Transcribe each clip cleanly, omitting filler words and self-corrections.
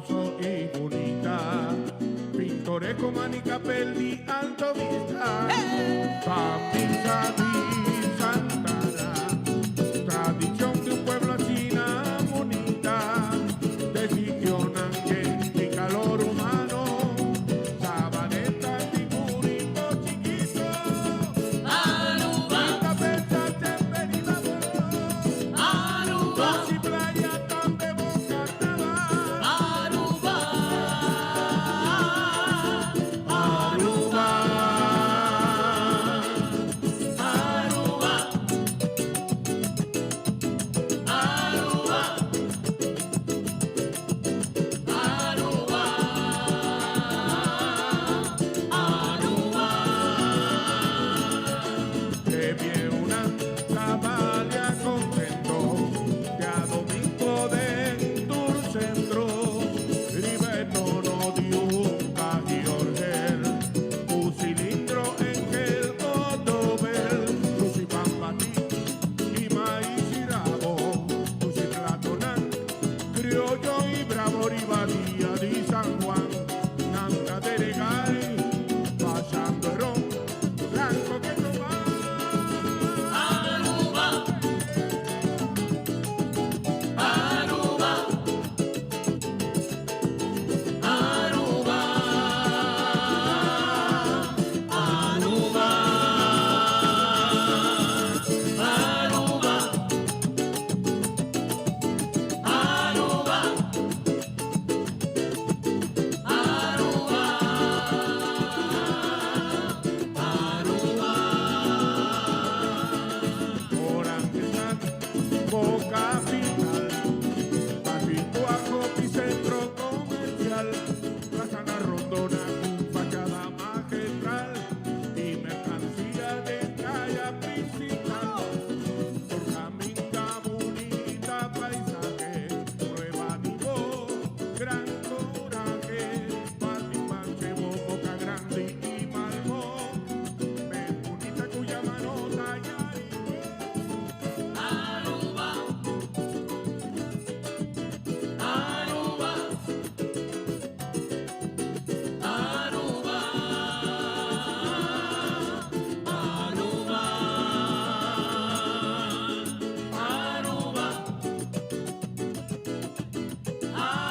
hermoso y bunita, pintoresco Manica di Alto Vista, Pa Misa di Santana, tradicion di un pueblo asina bunita, de sitionan yen di calor humano, Sabaneta di Curico chiquito, Aruba, Linda pensa semper riba bo, Aruba, Dushi playa tambe bo carnaval. Aruba, Aruba, Aruba, Aruba, Aruba, Aruba. Que una cabalia contento, diadomingo den tur centro, riba e tono di un ca'i orgel, cu cilindro Engel o Dobel, dushi pan bati y maishi rabo, dushi platonan, criollo y bravo riba dia di San Juan, nan ta dere gai, pasando e rom, blanco que toma. Aruba, Aruba, Aruba, Aruba, Aruba, Aruba, Aruba, Aruba. Oranjestad, bo capital, ta situa hopi centro comercial, Plaza na Rondona cu fachada magistral y mercancia den caya principal. Tur caminda bunita paisahe, prueba di bo gran corahe, Parti Manchebo, Boca Grandi y Malmón, mes bunita cu yama nos Ayarico. Aruba, Aruba, Aruba, Aruba,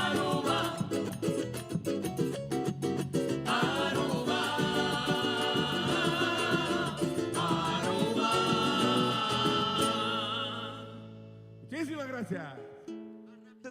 Aruba, Aruba, Aruba, Aruba. Muchísimas gracias.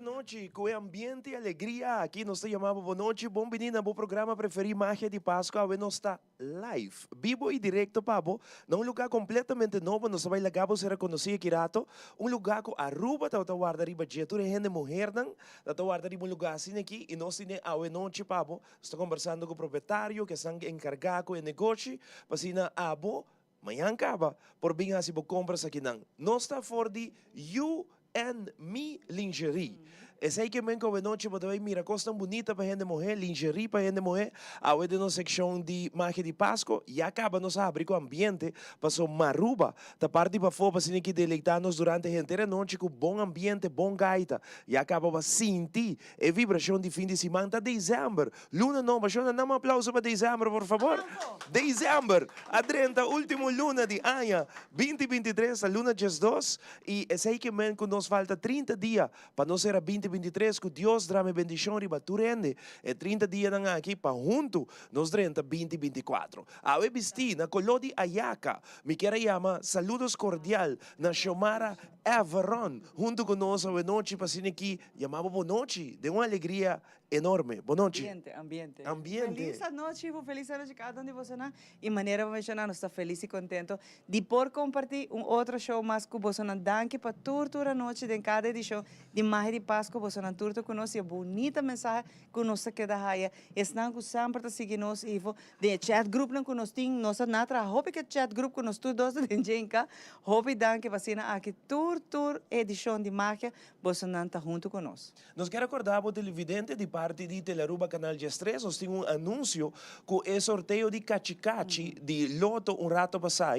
Nochi, cu ambiente y alegria, aki nos ta yama bo nochi, bon bini na bo programa preferi Magia di Pasco, awe nos ta live, bibo y directo pa bo, na un lugar completamente nobo, nos ta bay laga bo ser conoci aki rato, un lugar cu Aruba ta warda riba dje, tur hende muhernan, ta warda riba un lugar asina aki, y nos tin awe nochi pa bo, ta combersando cu e propietario, cu ta encarga cu e negoshi, pa asina abo, mañan caba, por bin haci bo compras akinan. Nos ta for di You and Me Lingerie. Esey ke men cu nochi bo ta mira cos tan bunita pa hende muhe, lingerie pa hende muhe. Awe den nos seccion di Magia di Pasco, ya caba nos a habri cu ambiente, paso Maruba, ta parti pafo pa asina aki deleita nos durante henter anochi cu bon ambiente, bon gaita. Ya caba bo sinti e vibracion di fin di siman ta december. Luna nobo, shona, un aplauso pa december, por fabor. December, a drenta ultimo luna di aña 2023, a luna 12, y esey ke men cu nos falta 30 dia pa nos cera 2023 cu Dios drama bendicion riba tur hende. E 30 dianan aki pa hunto nos drenta 2024. Awe bisti na color di ayaka. Mi kier yama saludos cordial na Xiomara Everon hunto cu nos awe nochi pa aki yama bo bon nochi di un alegria enorme. Bon nochi. Ambiente, ambiente. Ambiente. Feliz nochi, feliz nochi cada un di boso. Y manera menciona, nos ta feliz y contento di por comparti un otro show mas cu boso. Danki pa tur tur anochi den cada edicion di Magia di Pasco boso tur cu nos y bunita mensahe cu nos keda haya. Esnan cu semper ta sigui nos Ivo den chat group nan cu nos tin nos na tra hopi cu chat group cu nos tur dos den jenka. Hopi danki pa asina aki tur tur edicion di Magia boso nan ta hunto cu nos. Nos kier recorda televidente di parti di Telearuba Canal 13, nos tin un anuncio cu e sorteo di Cachi di Lotto un rato pasa.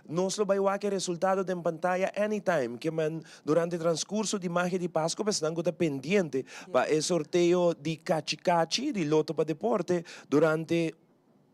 Nos lo bay wak e resultado den pantaya anytime, ke men durante transcurso di Magia di Pasco, pues nan ta. pendiente pa e sorteo di Cachi Cachi di Lotto pa Deporte durante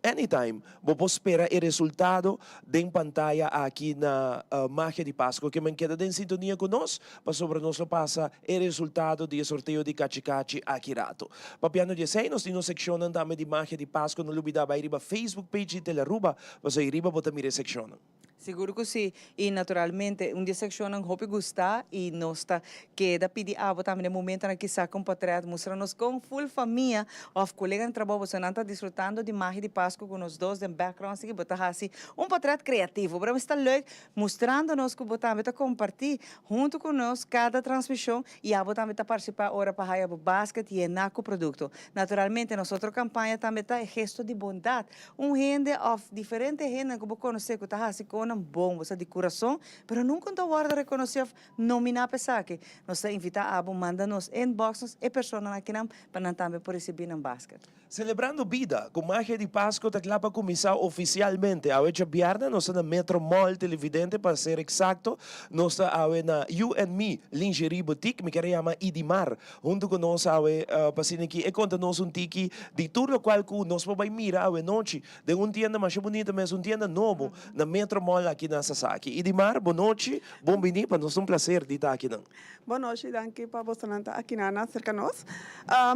Anytime bo por spera e resultado den pantaya aki na Magia di Pasco. Ke men keda den sintonia ku nos pasobra nos lo pasa e resultado di e sorteo di Cachi Cachi aki rato. Papiando di esei nos tin nos sekshonnan tambe di Magia di Pasco. No lubida bai riba Facebook page di Telearuba pasobra ei riba bo ta mira e sekshonnan. Sigur ku si, i naturalmente un di e sekshonnan hopi gustá i nos ta keda pidi abo tambe den momentonan ki saka un portret mustra nos kon ful famia òf kolega di trabou boso nan ta disfrutando di magia di Pasku ku nos dos den background así ku bo ta hasi un portret kreativo. Pero ta leuk mustrando nos ku bo tambe ta kompartí huntu ku nos kada transmishon i abo tambe ta partisipá ora pa haya bo basket yená ku produkto. Naturalmente nos otro kampaña tambe ta e gesto di bondat. Un hende òf diferente hendenan ku bo konosé ku ta hasi konan bon, bo sa di kurason, pero nunka no ta wòrdu rekonosé òf nominá pa esaki. Nos ta invitá abo manda nos inbox nos e personanan akinan pa nan tambe por risibí nan basket. Selebrando bida ku magia di Pasko ta kla pa kuminsá ofisialmente. Awe djabièrnè nos ta na Metro Mall Televidente pa ser eksakto nos ta awe na You and Me Lingerie Boutique, mi kier a yama Idimar. Huntu ku nos awe pa asina ki e konta nos un tiki di tur lokual ku nos por bai mira awe nochi den un tienda masha bunita mes, un tienda nobo na Metro Mall aki na Sasaki. Idimar, bo nochi, bon bini, pa nos ta un plaser di ta akinan. Bo nochi, danki pa bosonan ta akinan serka nos.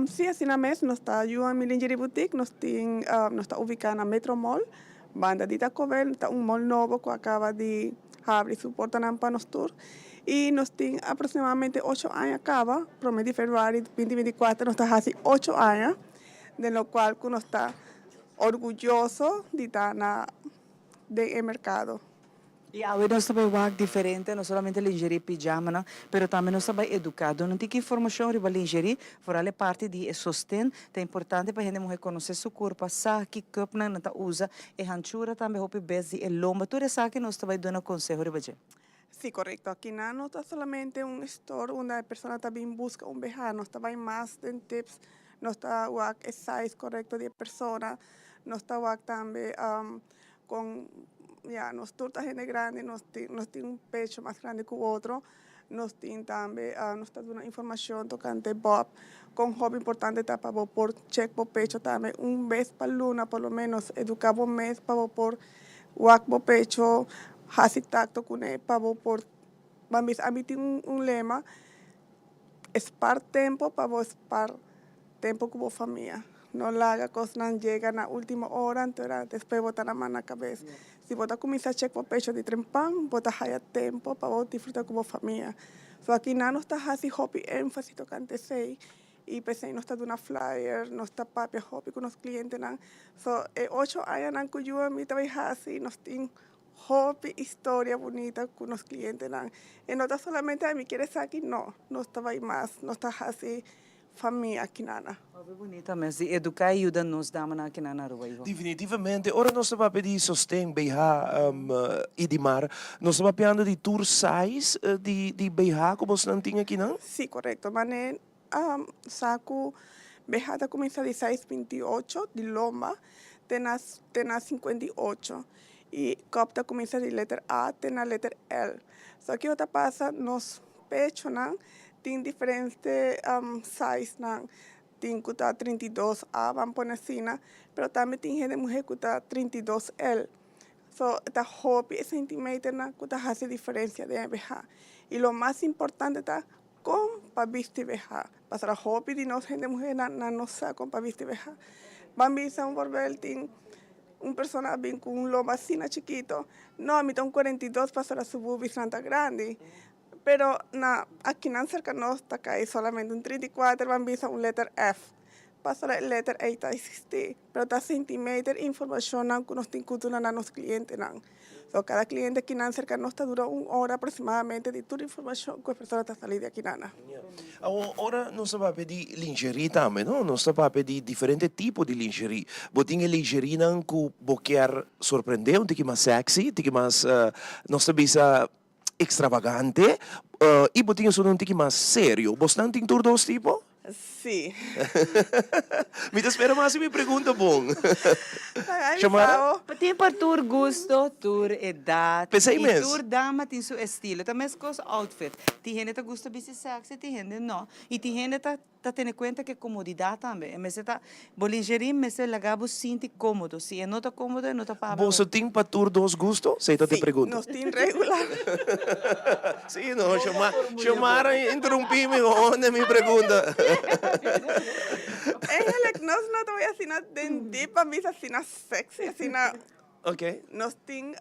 Si, asina mes, nos ta You and Me Lingerie Boutique, nos tin, nos ta ubiká na Metro Mall, banda di Taco Bell, ta un mall nobo ku a kaba di habri su portanan pa nos tur. Y nos tin aproximadamente ocho aña caba, prome di februari 2024 nos ta haci ocho aña, den lo cual cu nos ta orguyoso di ta na den e mercado. Y awe nos ta bay wak diferente, no solamente lingerie pijamanan, pero tambe nos ta bay educa. Duna un tiki informacion riba lingerie, vooral e parti di e sosten, ta importante pa hende muhe conoce su curpa, sa ki cupnan nan ta usa, e hanchura tambe hopi bes di e lomba, tur esaki nos ta bay duna conseho riba dje. Sí, korekto. Akinan no ta solamente un store unda e persona ta bin buska un beha. Nos ta bai mas den tips, nos ta wak e size korekto di e persona, nos ta wak tambe kon, ya, nos tur ta hende grandi, nos tin nos tin un pecho mas grandi ku otro. Nos tin tambe, nos ta duna informashon tokante bòb, kon hopi importante ta pa bo por chèk bo pecho tambe un bes pa luna por lo ménos, eduká bo mes pa bo por Wak bo pecho, hasi takto kuné pa bo por ban bisa. Ami tin un un lema, Spar tempo pa bo spar tempo ku bo famia. No laga kosnan yega na ultimo ora, anto era despues bo ta na man na kabes. Si bo ta kuminsá chek bo pecho di trempan, bo ta haya tempo pa bo disfruta ku bo famia. So akinan nos ta hasi hopi énfasis tokante esei. Y p'esei nos ta duna flyer, nos ta papia hopi cu nos clientenan. So e ocho añanan cu yu ami ta bay haci, nos tin hopi historia bunita cu nos clientenan. E no ta solamente ami kier esaki, no, nos ta bay mas, nos ta haci famia akinana. Hopi bunita mes di educa y yuda nos damanan akinan na Aruba, Ivo. Definitivamente, ora nos ta papia di sosten BH y di mar, nos ta papiando di tur size di BH cu bosnan tin akinan? Si, corecto. Mane Sa ku beha ta kuminsá di seis 28 di lomba te na te na 58 i kòp ta kuminsá di letter A te na letter L. So kiko ta pasa nos pechonan tin diferente sizenan, tin ku ta 32 A ban pone asina, pero tambe tin hende muhé ku ta 32 L. So ta hopi e sentimeternan ku ta hasi diferensia den e beha. I lo mas importante ta Kon pa bisti beha? Pasobra hopi di nos hende muhernan nan no sa kon pa bisti beha. Ban bisa un voorbeeld, tin un persona a bin ku un lomba asina chikito, no mi ta un 42 pasobra su bubisnan ta grandi, pero na akinan serka nos ta kai solamente un 34, ban bisa un letter F, pasobra e letter ei ta existi. Pero ta centimeter informacionnan cu nos tin cu duna na nos clientenan. So cada cliente akinan cerca nos ta dura un ora aproximadamente di tur informacion cu e persona ta sali di akinana. Awor ora nos ta papia di lingerie tambe no, nos ta papia di diferente tipo di lingerie. Bo tin e lingerienan cu bo kier sorprende un tiki mas sexy, tiki mas nos ta bisa extravagante y bo tin esun un tiki mas serio. Bosnan tin tur dos tipo? Si. Mi ta spera mas si mi pregunta bon. Xiomara? Tin pa tur gusto, tur edad. P'esei Y mes. tur dama tin su estilo. Ta mescos outfit. Tin hende ta gusta bisti sexy, tin hende no. Y tin hende ta ta tene cuenta cu e comodidad tambe. E mester ta, bo lingerie mester laga bo sinti comodo. Si e no ta comodo, e no ta pa bo. Boso tin pa tur dos gusto? Esei ta te Si, pregunta. nos tin regular. Si, no, Xiomara a interrumpí mi honde mi pregunta. Eigenlijk nos no ta bay asina den diep pa bisa asina sexy, asina. Ok. Nos tin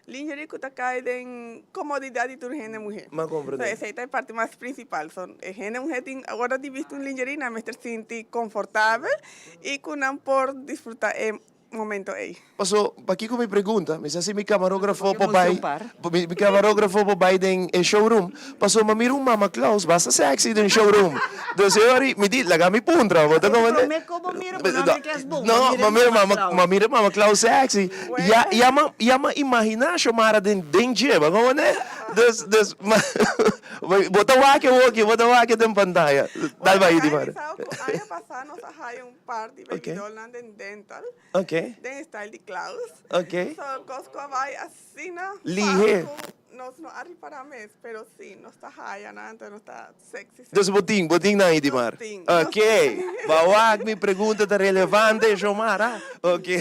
lingerie cu ta cay den comodidad di tur hende muher. M'a comprende. So esey ta e parti mas principal. So e hende muher tin awor di bisti un lingerie nan mester sinti comfortabel y cu nan por disfruta e momento ey. Paso, pakiko mi pregunta? Mi sa si mi camarógrafo por bay, mi camarógrafo por bay den e showroom. Paso mi a mira un mama Claus basta sexy den showroom. Dus e ora mi di, laga mi puntra, bo ta comprende? Prome cu bo mira, bo no a mira kes bon, No, mi a mira mama, mi a mira mama Claus sexy. Ya, ya mi, ya mi a imagina Xiomara den, den dje, bo a comprende? Dus, dus, bo ta wak awoki, bo ta wak den pantaya. Dal bay di mara. Bueno, aña pasa nos a haya un par di baby dollnan den dental. Ok. Den style di Klaus. Ok. So cos cu a bay asina Lihe. fast cu nos no a ripara mes, pero si nos ta haya nan, entonces nos ta sexy sexy. Dus bo tin, bo tin nan ahí di mar? Nos tin. Ok. Ba wak mi pregunta ta relevante, Xiomara. Ok.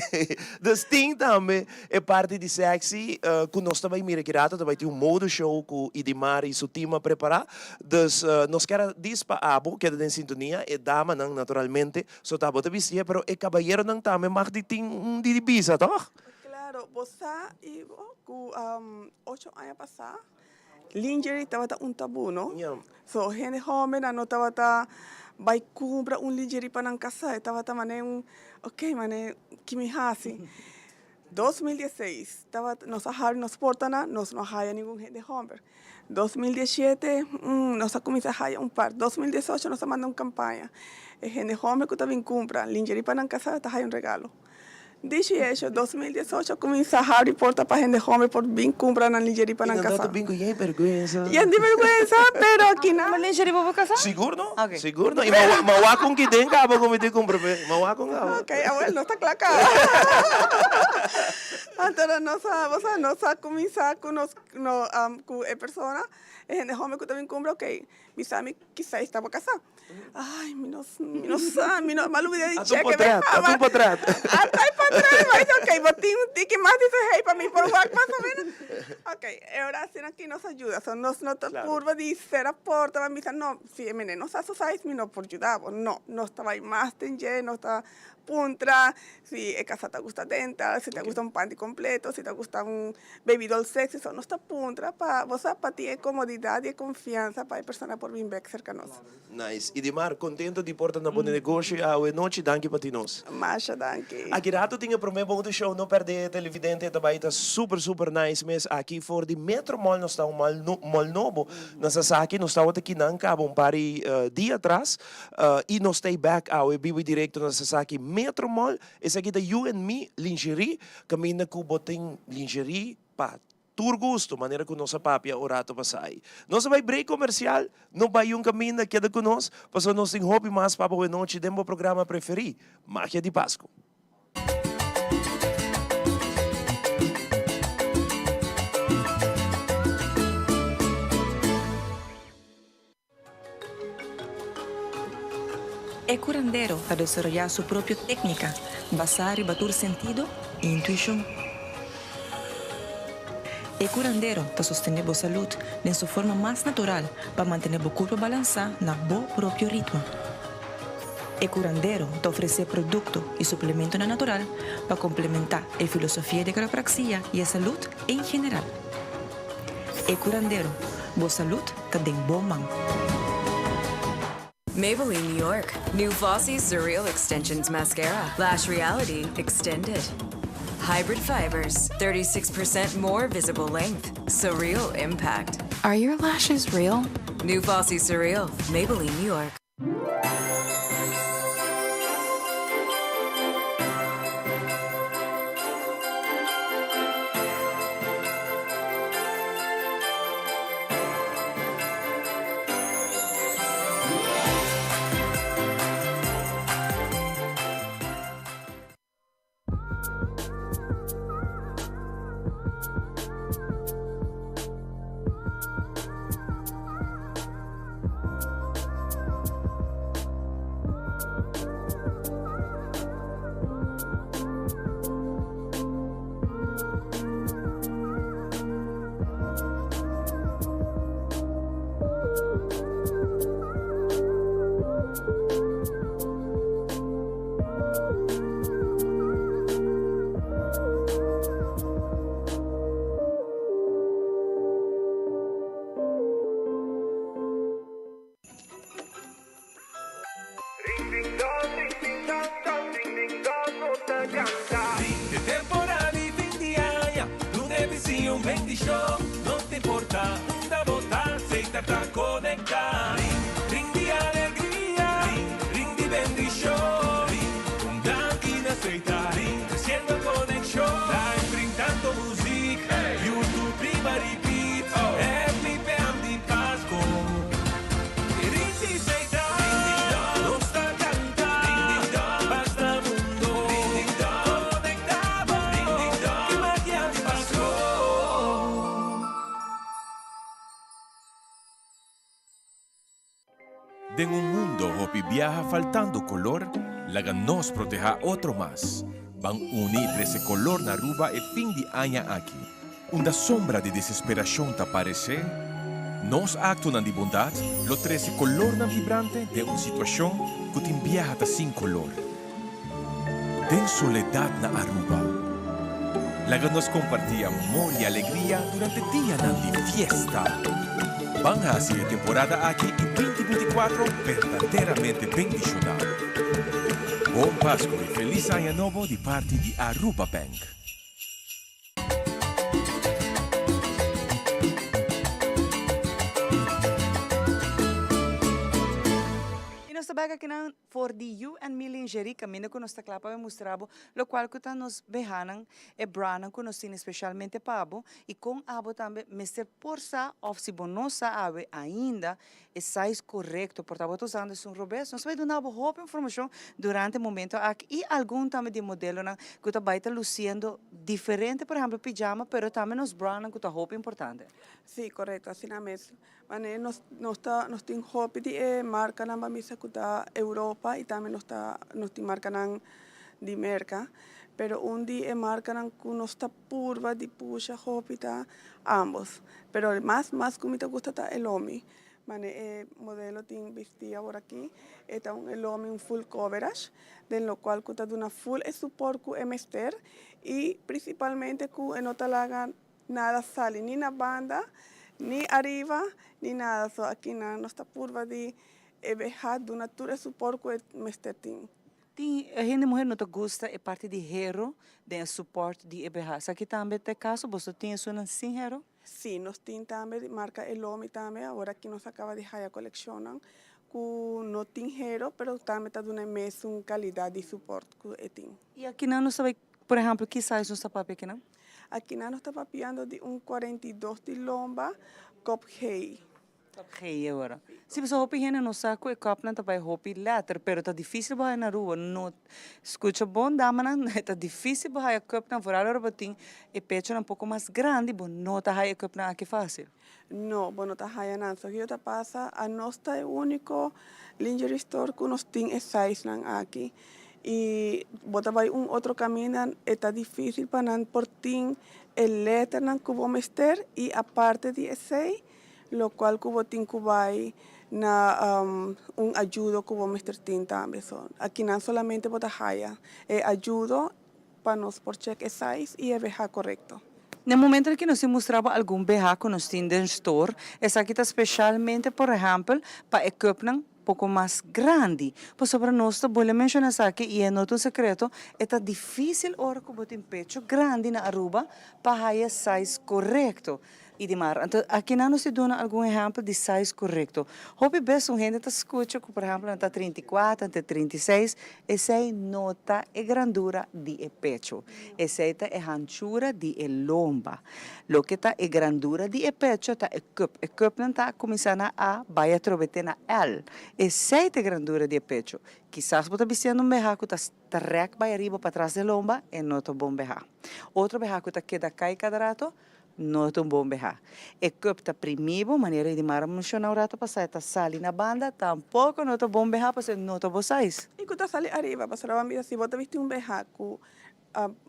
Dus tin tambe e parti di sexy cu nos ta bay mira ki rato ta bay tin un mode show cu Idimar y su team a prepara. Dus nos kier a dis pa abo keda den sintonia, e damanan naturalmente So ta bo ta bistié, pero e kabayeronan tambe mag di tin un di bisa, tòg? Claro, bo sa, Ivo, ku ocho aña pasá lingerie tabata un tabú, no? So hende hóbennan no tabata bai kumpra un lingerie pa nan kasá, e tabata manera un, ok, manera ki mi hasi? 2016 tabata, nos a habri nos portanan, nos no a haya ningun hende hòmber. 2017 nos a cuminsa haya un par. 2018 nos a manda un campaña. E hende homber cu ta bin cumpra lingerie pa nan casa ta haya un regalo. Dicho y hecho, 2018 a cuminsa habri porta pa hende homber por bin cumpra nan lingerie pa Y nan nan ta casa. bin cu yen berguensa. Yen di berguensa, pero aki nan. Cumpra lingerie pa bo casa? Sigur no, Ok. sigur no. Y ma wak un kiden caba cu mi tin cumpra p'e. Ma wak un caba. Ok, awel nos ta cla caba. Anto nos a, bo sa, nos a cuminsa cu nos. No cu e persona, e hende homber cu ta bin cumpra, ok, bisa mi kisas ta bo casa. Ay, mi no, mi no sa, mi no, m'a lubida di Ata un check. potret, ata un potret. Ata e potret, m'a dice, ok, bo tin un tiki mas dice, hey, pa mi por wak mas o menos. Ok, e ora asina aki nos a yuda, so nos no ta purba di cera porta pa bisa, no, si e mene no sa su size, mi no por yuda bo. No, nos ta bay mas den dje, nos ta puntra si e casa ta gusta dental, si ta gusta un panty completo, si ta gusta un Baby doll sexy so nos ta puntra pa bo sa pa tin e comodidad y e confiansa pa e persona por bin bek cerca nos. Nice. Idimar, contento di por ta na bo negoshi awe nochi. Danki pa tin nos. Masha danki. Aki rato tin e prome bote show, no perde televidente, e ta bay ta super super nice mes aki for di Metro Mall, nos ta un mall mall nobo na Sasaki, nos tawata kinan caba un par di dia atras y nos ta back awe bibo y directo na Sasaki Metro Mall. Esaki ta You and Me Lingerie, kaminda ku bo tin lingerie pa tur gusto, manera ku nos a papia un rato pasai. Nos a bai break komersial, no bai un kaminda, keda ku nos, pasobra nos tin hopi mas pa bo anochi den bo programa preferí, Magia di Pasku. E curandero ta desaroyá su propio técnica basá riba tur sentido i intuishon. E curandero ta sostené bo salud den su forma mas natural pa mantené bo curpa balansá na bo propio ritmo. E curandero ta ofresé producto i suplementonan natural pa complementá e filosofia di quiropraxia i e salud en general. E curandero, bo salud ta den bo man. Maybelline New York, new Flossy Surreal Extensions Mascara, Lash Reality Extended. Hybrid fibers, 36% more visible length, surreal impact. Are your lashes real? New Flossy Surreal, Maybelline New York. Den un mundo hopi biaha faltando color, laga nos proteha otro mas. Ban uni y trece color na Aruba e fin di aña aki. Unda sombra di desesperacion ta parece, nos actonan di bondad lo trece colornan vibrante den un situacion cu tin biaha ta sin color. Den soledad na Aruba. Laga nos comparti amor y alegria durante dianan di fiesta. Ban haci e temporada aki y 2024 berdaderamente bendiciona. Bon Pasco y Feliz Aña Nobo di parti di Aruba Bank. Y nos ta bek akinan for di You and Me Lingerie caminda cu nos ta cla pa bay mustra bo locual cu ta nos behanan, e branan cu nos tin especialmente pa bo y con abo tambe mester por sa of si bo no sa awe ainda e size corecto por ta bo ta usando esun robes. Nos ta bay duna bo hopi informacion durante e momento aki y algun tambe di e modelonan cu ta bay ta luciendo diferente, por ehemplo pijama, pero tambe nos branan cu ta hopi importante. Sí, corecto, asina mes. Manera nos nos ta nos tin hopi di e marcanan pa misa cu ta Europa y tambe nos ta nos tin marcanan di Merca, pero un di e marcanan cu nos ta purba di pusha hopi ta ambos, pero mas mas cu mi ta gusta ta Elomi, mane e modelo tin bisti awor aki, e ta un Elomi un full coverage, den locual cu ta duna full e support cu e mester y principalmente cu e no ta laga nada sali ni na banda, ni ariba, ni nada, so aki nan nos ta purba di e beha duna tur e support cu e mester tin. Tin hende muher no ta gusta e parti di hero den e support di e beha. Esaki tambe ta e caso? Boso tin esunnan sin hero? Si, nos tin tambe di marca Elomi tambe. Awor aki nos a caba di haya coleccionnan cu no tin hero pero tambe ta duna e mesun calidad di support cu e tin. Y akinan nos ta bay, por ehempel, ki size nos ta papia akinan? Akinan nos ta papiando di un 42 di lomba, cup G. Gei awor. Si pasobra hopi hende no sa ku e kòpnan ta bai hopi lèter, pero ta difísil bo haya na Aruba. No skucha bon damanan, ta difísil bo haya kòpnan, foral ora bo tin e pechonan poko mas grandi, bo no ta haya e kòpnan aki fásil. No, bo no ta haya nan. So kiko ta pasa, anos ta e úniko lingerie store ku nos tin e sizenan aki. I bo ta bai un otro kaminda, e ta difísil pa nan por tin e lèternan ku bo mester i aparte di esei, Locual cu bo tin cu bay na un ayudo cu bo mester tin tambe. So, akinan solamente bo ta haya e ayudo pa nos por check e size y e BH corecto. Na e momento aki nos tin mustra bo algun BH cu nos tin den store. Esaki ta specialmente por ehempel pa e cupnan poco mas grandi. Pasobra nos ta bolbe menciona esaki y e no ta un secreto, e ta dificil ora cu bo tin pecho grandi na Aruba pa haya size corecto. Y di mar. Anto akinan nos ta duna algun ehempel di size corecto. Hopi bes un hende ta scucha cu por ehempel nan ta 34, nan ta 36, esey no ta e grandura di e pecho. Esey ta e hanchura di e lomba. Loke ta e grandura di e pecho ta e cup. E cupnan ta cuminsa na A bay atrobe te na L. Esey ta e grandura di e pecho. Kisas bo ta bistiendo un beha cu ta trek bay ariba patras di e lomba, e no ta bon beha. Otro beha cu ta keda cay cada rato, No ta un bon beha. E cup ta primi bo, manera Edimar a menciona un rato pasa, e ta sali na banda, tampoco no ta bon beha pasobra no ta bo size. Y cu ta sali ariba, pasobra bo a mira si bo ta bisti un beha cu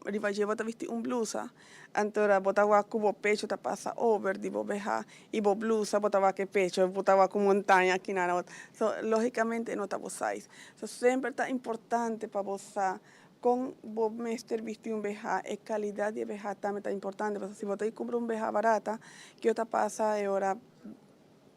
riba dje bo ta bisti un blusa, antora bo ta wak cu bo pecho ta pasa over di bo beha y bo blusa bo ta wak e pecho, bo ta wak un montaña aki nan, so logicamente no ta bo size. So semper ta importante pa bo sa Kon bo mester bisti un beha? E kalidat di e beha tambe ta importante, pasobra si bo ta kumpra un beha barata, kio ta pasa e ora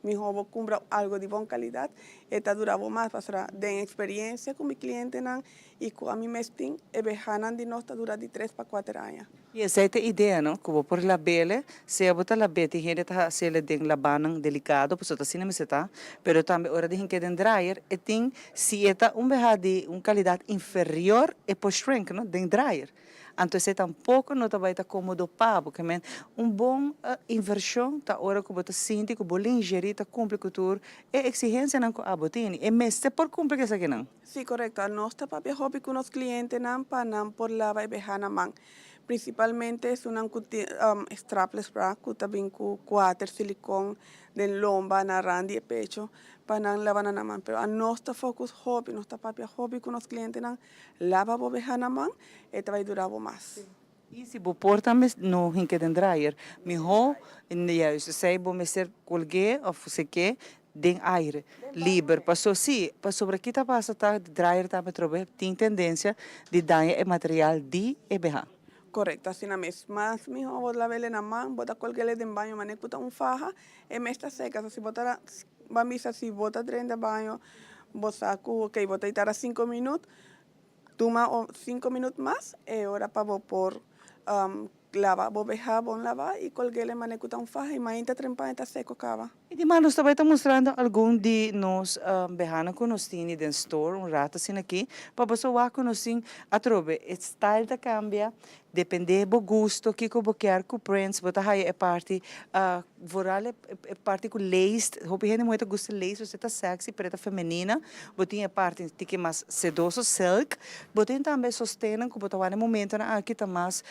mihó bo kumpra algu di bon kalidat, e ta dura bo mas, pasobra den eksperiensia ku mi klientenan i ku ami mes tin, e behanan di nos ta dura di tres pa kuater aña. I esei ta e idea, no? Ku bo por lab'ele, sea bo ta lab'é, tin hende ta hasiel den labanan delikado, pasobra ta asina mester ta, pero tambe ora di hink'é den dryer, e tin, si e ta un beha di un kalidat inferior, e por shrink, no, den dryer. Anto esei tampoko no ta bai ta komodo pa bo. Ke men, un bon invershon ta ora ku bo ta sinti ku bo lingerie ta kumpli ku tur e eksigensianan ku abo tini. E mester por kumpli ku esakinan. Sí, korekto. Anos ta papia hopi ku nos klientenan pa nan por laba e beha na man. Principalmente esunnan cu tin strapless bra cu ta bin cu cuater silicon den lomba na rand di e pecho pa nan laba nan na man. Pero anos ta focus hopi, nos ta papia hopi cu nos clientenan, laba bo beha na man, e ta bay dura bo mas. Y si bo por tambe no hinca den dryer, miho juist esey bo mester colgue of seque den aire liber paso si pasobra ki ta pasa ta dryer tambe atrobe tin tendencia di daña e material di e beha. Correcto, asina mes. Mas miho bo labele na man, bo ta colguele den baño mane cu ta un faha, e mes ta seca. So si bo ta ban bisa si bo ta drenta baño bo sa cu ok bo ta tara cinco minuut, tuma cinco minuut mas e ora pa bo por Laba bo beha bon laba y colguele mane cu ta un faha y mainta trempa e ta seco caba. Y di mas nos ta bay ta mustrando algun di nos behanan cu nos tini den store un rato asina aki pa boso wak cu nos tin atrobe e style ta cambia depende bo gusto kico bo kier cu prints bo ta haya e parti vooral e parti cu lace hopi hende muhe ta gusta lace pasobra e ta sexy pero e ta femenina bo tin e parti tiki mas sedoso silk bo tin tambe sostennan cu bo ta wak na e momentonan aki ta mas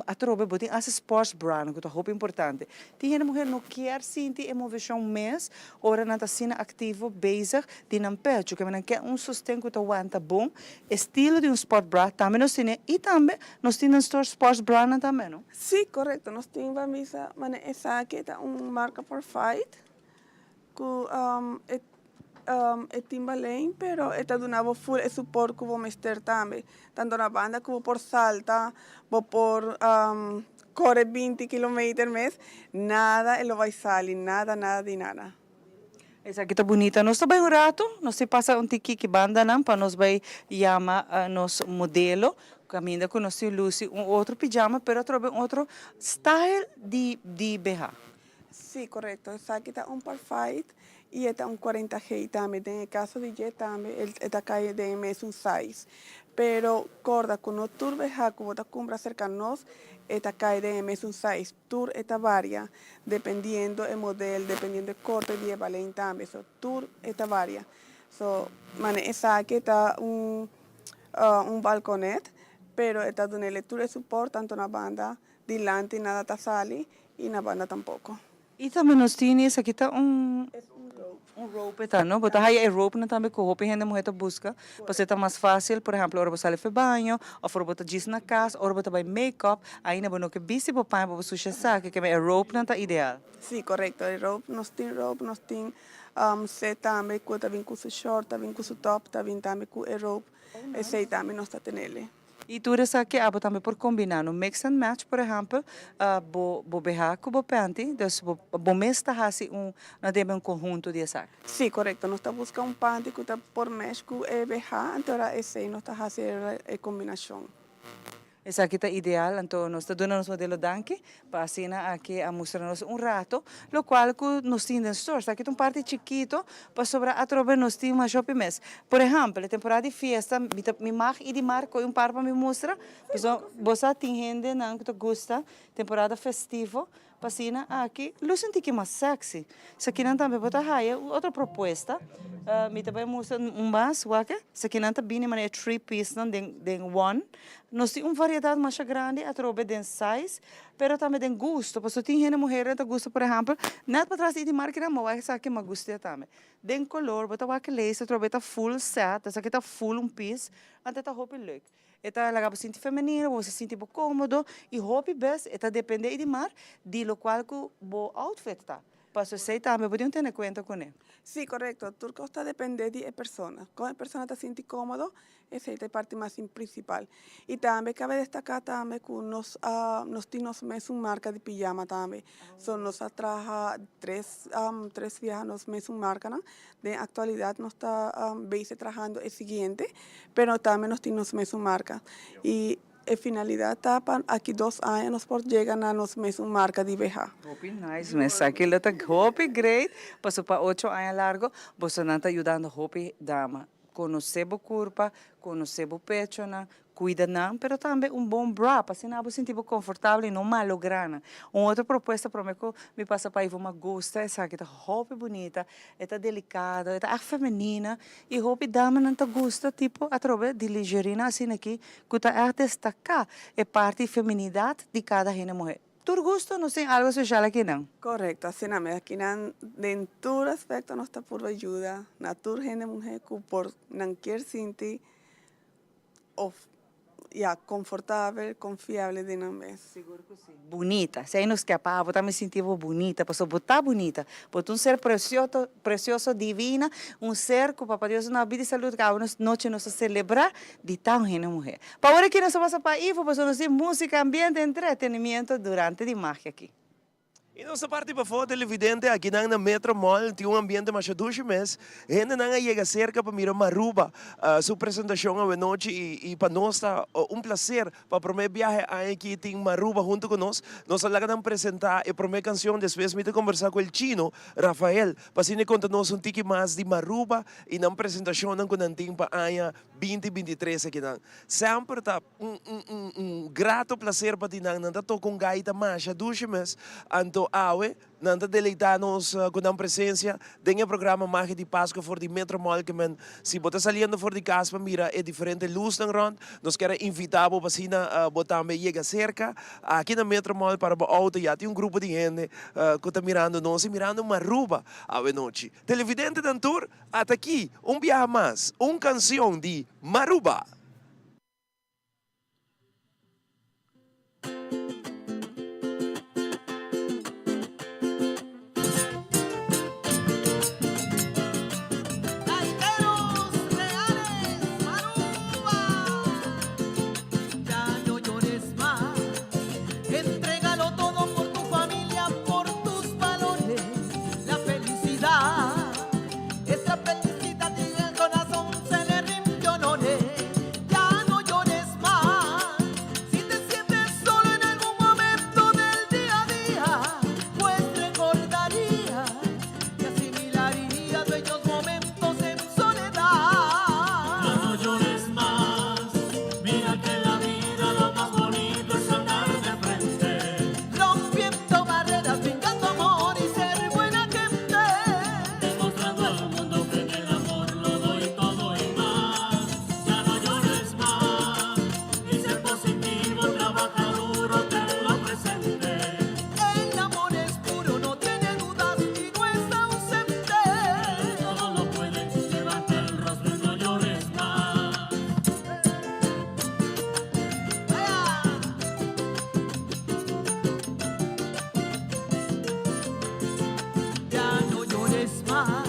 Atrobe bo tin hasi sports bra ku ta hopi importante. Tin hende muher no kier sinti e moveshon mes ora nan ta asina aktivo bezig di nan pecho. Keme nan kier un sosten ku ta wanta bon. Estilo di un sport bra tambe nos tene i tambe nos tin den store sports bra nan tambe no? Sí, korekto. Nos tin ban bisa manera esaki ta un marka por fight Ku e e tin balen pero e ta duna bo ful e suport ku bo mester tambe. Tanto na banda ku bo por salta, bo por kore binti kilometer mes, nada e lo bai sali, nada nada di nada. Esaki ta bunita. Nos ta bai un rato, nos tin pasa un tiki ki bandanan pa nos bai yama nos modelo kaminda ku nos tin lusi un otro pijama pero atrobe un otro style di di beha. Sí, korekto. Esaki ta un parfait i e ta un cuarenta G tambe. Den e kaso di dje tambe e ta kai den e mesun size. Pero korda ku no tur beha ku bo ta kumpra serka nos e ta kai den e mesun size. Tur e ta varia dependiendo e model, dependiendo e korte di e balen tambe. So tur e ta varia. So mane esaki ta un un balkonet pero e ta dunele tur e suport tanto na banda dilanti nada ta sali Y na banda tampoco. Y tambe nos tin esaki ta un un rope ta no bo ta haya e rope nan tambe cu hopi hende muhe ta busca pasobra e ta mas facil por ehemplo ora bo sali for baño of ora bo ta djis na cas ora bo ta bay make up ainda bo no ke bisti bo paña pa bo susha esaki keme e rope nan ta ideal. Si corecto e rope nos tin rope nos tin set tambe cu ta bin cu su short ta bin cu su top ta bin tambe cu e rope esey tambe nos ta tenele. Y tur esaki abo tambe por combina no mix and match por ehempel bo bo beha cu bo panty dus bo bo mes ta haci un no debe un conhunto di esaki. Si corecto nos ta busca un panty cu ta por match cu e beha anto ora esey nos ta haci e combinacion. Esaki ta ideal anto nos ta duna nos modelo danki pa asina aki a mustra nos un rato locual cu nos tin den store. Esaki ta un parti chikito pasobra atrobe nos tin mas hopi mes. Por ehempel e temporada di fiesta mi ta mi mag i di mar coy un par pa mi mustra pasobra bo sa tin hendenan cu ta gusta temporada festivo Pa asina aki lo sinti ki mas sexy. Esakinan tambe bo ta haya un otro propuesta. Mi ta bai mustra un mas, wak. Esakinan ta bini manera e three piece nan den den one. Nos tin un variedad masha grandi atrobe den size, pero tambe den gusto. Pasobra tin hende muhernan ta gusta por ehempel, net patras di markinan, ma wak esaki mi a gusta tambe. Den color bo ta wak lace atrobe ta full set, esaki ta full un piece, anto ta hopi leuk. E ta laga bo sinti femenino, bo sinti bo komodo i hopi bes e ta depende i di mar di lokual ku bo outfit ta. Paso esei tambe bo tin tene kuenta kuné. Sí, korekto. Tur kos ta depende di e persona. Kon e persona ta sinti komodo, esei ta e parti mas principal. I tambe kabe destaká tambe ku nos nos tin nos mesun marka di pijama tambe. So nos a traha tres tres biaha nos mesun markanan. Den actualidad nos ta bezig trahando e siguiente, pero tambe nos tin nos mesun marca. Y e finalidad ta pa aki dos aña nos por yega na nos mesun marca di BH. Hopi nice mes, esaki lo ta hopi great, pasobra pa ocho aña largo bosonan ta yudando hopi dama. Konosé bo kurpa, konosé bo pechonan, kuida nan, pero tambe un bon bra pa asina bo sinti bo konfortabel i no malográ nan. Un otro propuesta promé ku mi pasa pa Ivo, mi a gusta esaki, ta hopi bunita, e ta delikado, e ta ègt femenina i hopi damanan ta gusta tipo atrobe di lingerienan asina aki ku ta ègt destaká e parti feminidat di kada hende muhé. Tur gusto nos tin algo special akinan. Correcto, asina mes. Akinan den tur aspecto nos ta purba yuda na tur hende muhe cu por nan kier sinti of ya confortabel, confiable den nan mes. Sigur cu si. Bunita. Si ay nos kier pa abo tambe sinti bo bunita, pasobra bo ta bunita. Bo ta un ser precioto, precioso, divina, un ser cu Papa Dios a duna bida y salud, cu awe nochi nos ta celebra di ta un hende muhe. Pa ora ki nos a pasa pa Ivo pasobra nos tin musica, ambiente, entretenimiento durante di magia aki. Y nos ta parti pafó televidente akinan na Metro Mall tin un ambiente masha dushi mes. Hendenan a yega cerca pa mira Maruba su presentacion awenochi y pa nos ta un placer pa prome biahe aña aki tin Maruba hunto cu nos. Nos a laga nan presenta e prome cancion despues mi ta conversa cu el chino Rafael pa asina e conta nos un tiki mas di Maruba y nan presentacionnan cu nan tin pa aña binti 23 akinan. Semper ta un un un un grato placer pa tin nan. Nan ta toca un gaita masha dushi mes. Anto awe nan ta deleita nos cu nan presencia den e programa Magia di Pascua for di Metro Mall. Ke men si bo ta saliendo for di cas pa mira e diferente luznan rond, nos kier a invita bo pa asina bo tambe yega cerca aki na Metro Mall para bo auto. Ya tin un grupo di hende cu ta mirando nos y mirando Maruba awe nochi. Televidentenan tur, Ata aki, un biaha mas, un cancion di Maruba. Gaiteros reales Maruba, ya no llores mas, entregalo todo por tu familia, por tus valores, la felicidad. Es la felicidad y el corazón se le rindió honores. Ya no llores más. Si te sientes solo en algún momento del día a día, pues recordaría y asimilaría bellos momentos en soledad. Ya no llores más. Mira que la vida lo más bonito es andar de frente. Rompiendo barreras, brindando amor y ser buena gente. Demostrando al mundo que en el amor lo doy todo y mas. Ya no llores mas. Y ser positivo, trabaja duro, tenlo presente. El amor es puro, no tiene dudas y no es ausente. Todo lo puede, levanta el rostro y no llores mas. Ya no llores mas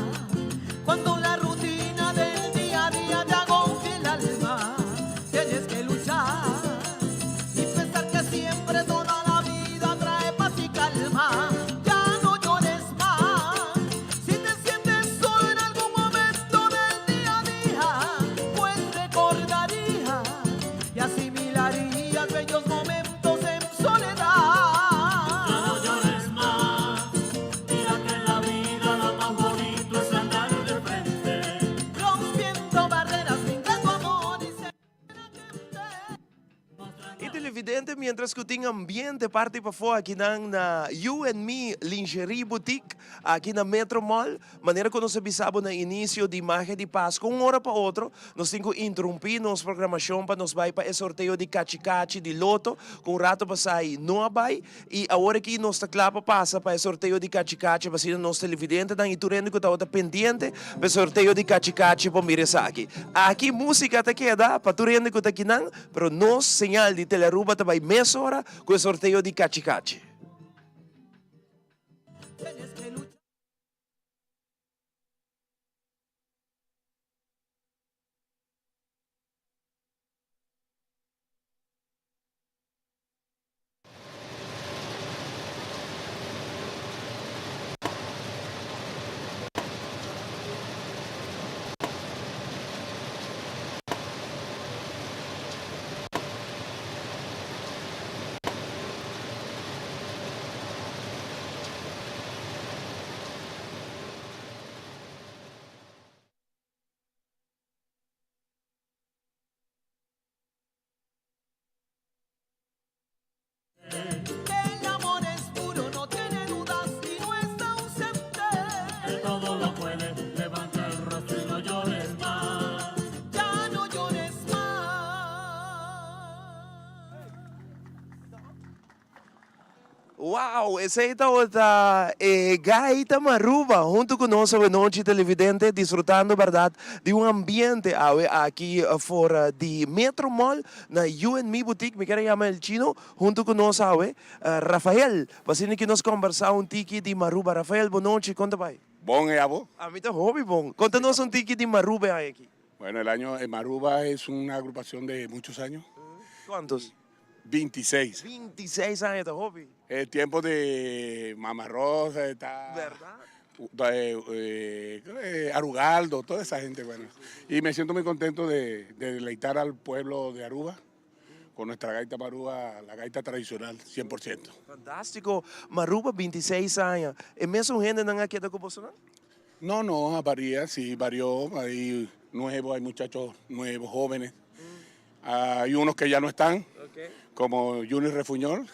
cuando la rutina del día a día te agobie el alma. Tienes que luchar y pensar que siempre toda la vida trae paz y calma. Ya no llores mas si te sientes solo en algún momento del día a día, pues recordaría y asimilarías bellos momentos en soledad. Ya no llores mas, mira que en la vida lo más bonito es andar de frente, rompiendo barreras, brindando amor y ser E televidente mientras cu tin ambiente parti pafo akinan na You and Me Lingerie Boutique aki na Metro Mall. Manera cu nos a bisa bo na inicio di Magia di Pasco un ora pa otro nos tin cu interumpi nos programacion pa nos bay pa e sorteo di Cachi Cachi di Loto cu un rato pasai no a bay y awor aki nos ta cla pa pasa pa e sorteo di Cachi Cachi pa asina nos televidentenan y tur hende cu tabata pendiente pa e sorteo di Cachi Cachi por mira esaki. Aki musica ta keda pa tur hende cu ta akinan pero nos señal di Telearuba ta bay mesora cu e sorteo di Cachi Cachi. Wow, esey tabata e Gaita Maruba hunto cu nos awe nochi televidente disfrutando berdad di un ambiente awe aki for di Metro Mall na You and Me Boutique. Mi kier a yama El Chino hunto cu nos awe, Rafael, pa asina ki nos combersa un tiki di Maruba. Rafael, bo nochi, con ta bay? Bon, e abo? Ami ta hopi bon. Conta nos un tiki di Maruba e aña aki. Bueno, el año, Maruba es una agrupacion de muchos años. Cuantos? 26. 26 aña ta hopi. El tiempo de Mama Rosa, está. Verdad? Arugaldo, toda esa gente, bueno. Y me siento muy contento de, de deleitar al pueblo de Aruba con nuestra gaita Maruba, la gaita tradicional, 100%. Fantástico. Maruba 26 aña. E mesun hendenan a keda cu bosonan? No, no, varía, sí, varió. Hay nuevos, hay muchachos nuevos, jóvenes. Hay unos que ya no están, como Junior Refuñol,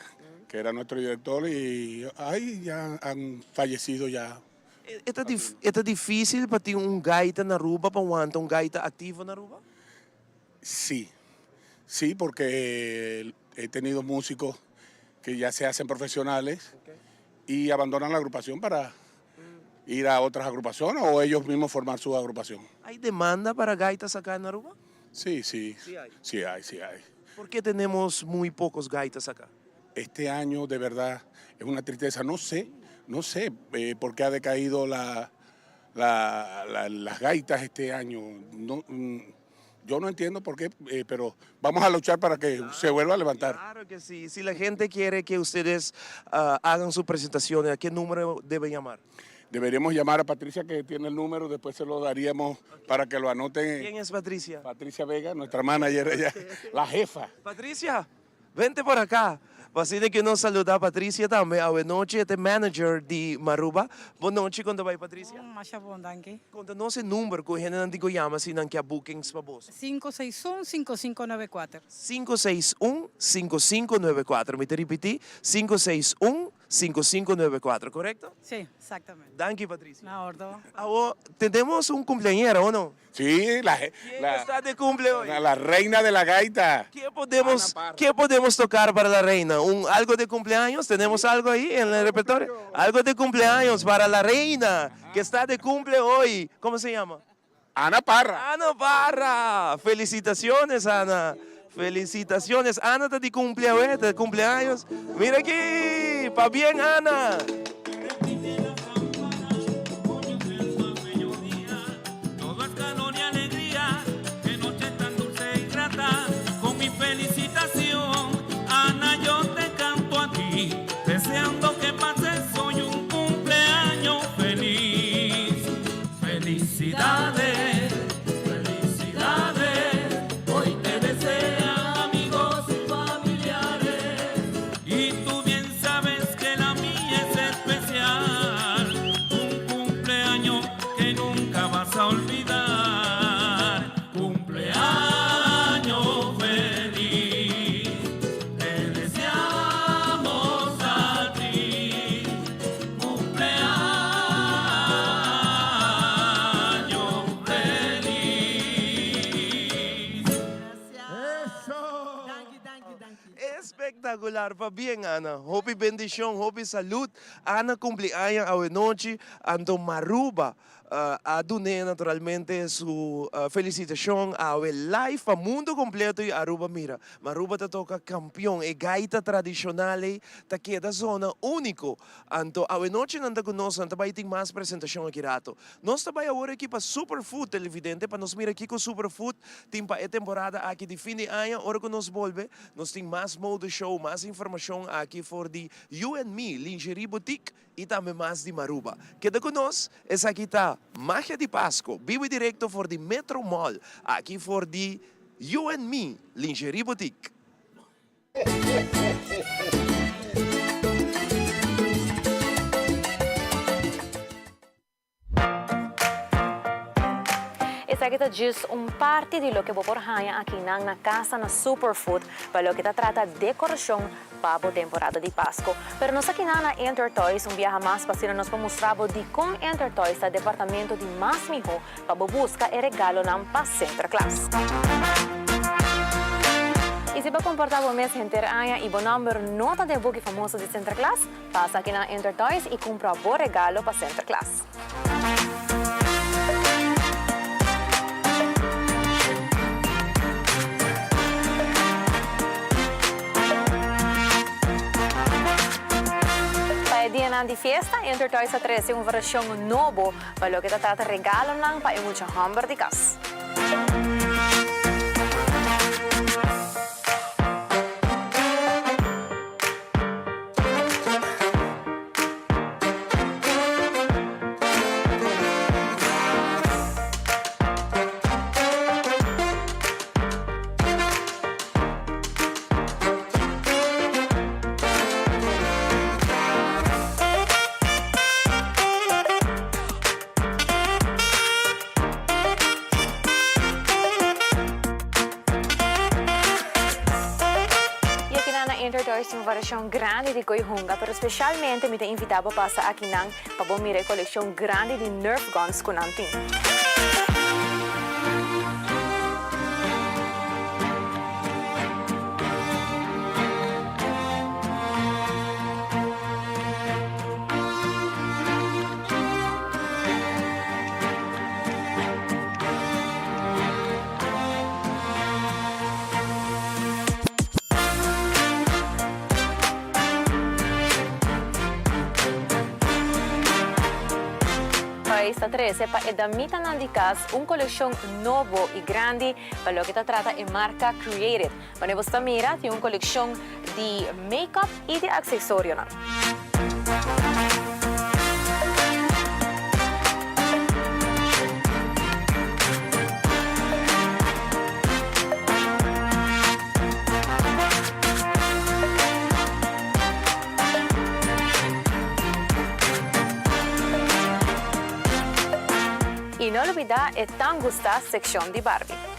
que era nuestro director, y ay, ya han fallecido ya. E ta, e ta dificil pa tin un gaita na Aruba, pa wanta un gaita activo na Aruba? Sí, sí, porque he tenido músicos que ya se hacen profesionales y abandonan la agrupación para ir a otras agrupaciones o ellos mismos formar su agrupación. Hay demanda para gaitas acá en Aruba? Sí, sí. Sí hay. Sí hay, sí hay. ¿Por qué tenemos muy pocos gaitas acá? Este año de verdad es una tristeza. No sé, no sé eh, por qué ha decaído la, la, la, las gaitas este año. No, yo no entiendo por qué, eh, pero vamos a luchar para que claro, se vuelva a levantar. Claro que sí. Si la gente quiere que ustedes hagan su presentación, ¿a qué número deben llamar? Deberíamos llamar a Patricia, que tiene el número, después se lo daríamos okay. para que lo anoten. ¿Quién es Patricia? Patricia Vega, nuestra manager, ella, la jefa. Patricia, vente por acá. Asina cu nos saluda Patricia tambe awe nochi, e ta manager di Maruba. Bon nochi, con ta bay Patricia? Bon, masha bon, danki. Conta nos e number cu hendenan tin cu yama si nan kia bookings pa bos. 561 5594. 561 5594. Mi ta ripiti, 561 5594, corecto? Sí, exactamente. Danki Patricia. Na ordo. Awo, tenemos un cumpleañera, o no? Sí, la, ¿Quién la, está de cumple hoy? la, la reina de la gaita. ¿Qué podemos, ¿Qué podemos tocar para la reina? ¿Un, ¿Algo de cumpleaños? ¿Tenemos algo ahí en el repertorio? Algo de cumpleaños para la reina que está de cumple hoy. ¿Cómo se llama? Ana Parra. Ana Parra. Felicitaciones, Ana. Felicitaciones. Ana está de cumpleaños, de cumpleaños. Mira aquí. Pa bien, Ana. Todo es calor y alegría, qué noche tan dulce y grata. Con mi felicitación, Ana, yo te canto a ti, deseando que pases hoy un cumpleaños feliz. Felicidades, felicidades, hoy te desean amigos y familiares. Y tú bien sabes que la mía es especial, un cumpleaños que nunca vas a olvidar. Cumpleaños feliz, te deseamos a ti. Cumpleaños feliz. Danki, danki, danki. Espectacular, pabien Ana. Hopi bendicion, hopi salud. Ana cumpli aña awe nochi, anto Maruba a dun'é naturalmente su felicitacion awe live pa mundo completo y Aruba mira. Maruba ta toca campeon, e gaita tradicional ey ta keda zona unico. Anto awe nochi nan ta cu nos, nan ta bay tin mas presentacion aki rato. Nos ta bay awor aki pa Superfood, televidente, pa nos mira kico Superfood tin pa e temporada aki di fin di aña. Ora cu nos bolbe, nos tin mas mode show, mas informacion aki for di You and Me Lingerie Boutique y tambe mas di Maruba. Keda cu nos, esaki ta Magia di Pasco, bibo y directo for di Metro Mall, aki for di You and Me Lingerie Boutique. Esaki ta djis un parti di loke bo por haña akinan na Casa na Superfood pa loke ta trata decoracion pa bo temporada di Pasco. Pero nos akinan na Intertoys un biaha mas pa asina nos por mustra bo dicon Intertoys ta departamento di mas miho pa bo busca e regalonan pa Sinterklaas. Y si bo a comporta bo mes henter aña y bo nomber no ta den buki famoso di Sinterklaas, pasa aki na Intertoys y cumpra bo regalo pa Sinterklaas. Pa e dianan di fiesta, Intertoys a trece un version nobo pa loke ta trata regalonan pa e mucha homber di cas. Y akinan na Intertoys tin un variacion grandi di koe hunga, pero specialmente mi ta invita bo pasa akinan pa bo mira e coleccion grandi di Nerf guns cu nan tin. Pais ta trece pa e damitanan di cas un coleccion nobo y grandi pa loke ta trata e marca Created. Wanneer bo sta mira tin un coleccion di make-up y di accesorionan. Y no lubida e tan gusta seccion di Barbie.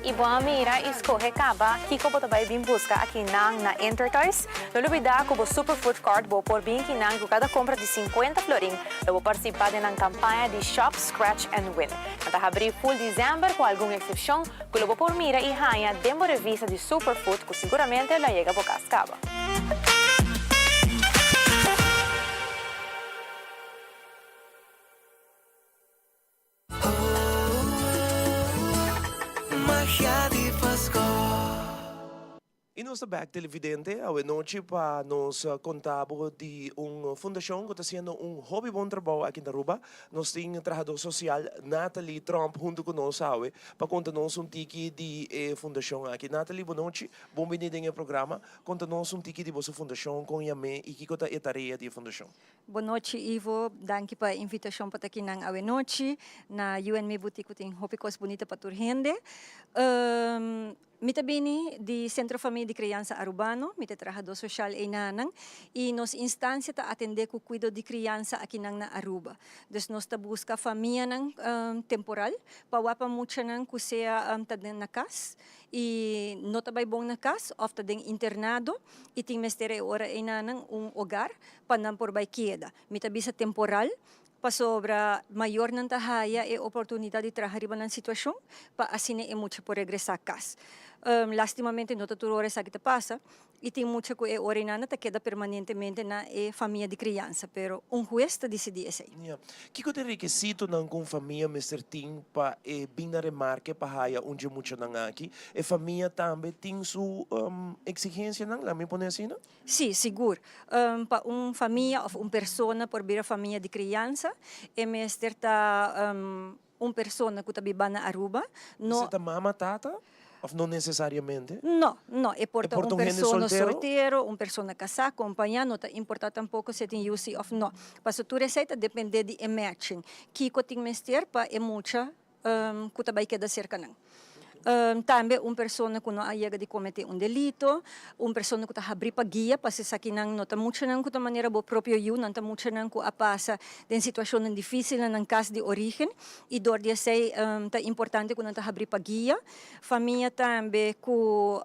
I bo a mira i skohe kaba kiko bo ta bai bin buska akinan na Intertoys. No lubida ku bo Superfood Card bo por bin kinan ku kada kompra di sinkuenta florin lo bo partisipá den nan kampaña di Shop, Scratch and Win. Nan ta habrí ful dizèmber ku algun eksepshon ku lo bo por mira i haña den bo revista di Superfood ku siguramente lo a yega bo kas kaba. Magia di Pasco. I nos ta bek televidente awe nochi pa nos konta bo di un fundashon ku ta hasiendo un hopi bon trabou aki na Aruba. Nos tin trahador sosial Nathalie Tromp huntu ku nos awe pa konta nos un tiki di e fundashon aki. Nathalie bo nochi, bon bini den e programa. Konta nos un tiki di boso fundashon, kon yam'é i kiko ta e tarea di e fundashon. Bon nochi Ivo, danki pa e invitashon pa ta kinan awe nochi na You and Me Boutique ku tin hopi kos bunita pa tur hende. Mi ta bini di Centro Familia di Crianza Arubano, mi ta trahadó soshal einanan i nos instansia ta atendé ku kuido di kriansa akinan na Aruba. Dus nos ta buska famianan temporal pa wak pa muchanan ku sea ta den na kas i no ta bai bon na kas òf ta den internado i tin mester e ora einanan un hogar pa nan por bai keda. Mi ta bisa temporal pasobra mayornan ta haya e oportunidat di traha riba nan situashon pa asina e mucha por regresá kas. Lastimamente no ta tur ora esaki ta pasa i tin mucha ku e ora einan ta keda permanentemente na e famia di kriansa, pero un hues ta disidí esei. Ya. Kiko ta e rekisitonan ku un famia mester tin pa e bin na remarke pa haya un dje muchanan aki? E famia tambe tin su eksigensianan, laat mi pone asina? Sí, sigur. Pa un famia òf un persona por bira famia di kriansa, e mester ta. un persona ku ta biba na Aruba, no. Esei ta mama, tata òf no nesesariamente? No, no, e por E ta por un ta un hende persona soltero? soltero, un persona kasá, kompañá, no ta importá tampoko si e tin yu si òf no. Pasobra tur esei ta dependé di e matching. Kiko tin mester pa e mucha ku ta bai keda serka nan. Tambe un persona ku no a yega di kometé un delito, un persona ku ta habrí pa guia, pasobra esakinan no ta muchanan ku ta manera bo propio yu, nan ta muchanan ku a pasa den situashonnan difísil na nan kas di orígen i dor di esei ta importante ku nan ta habrí pa guia. Famia tambe ku.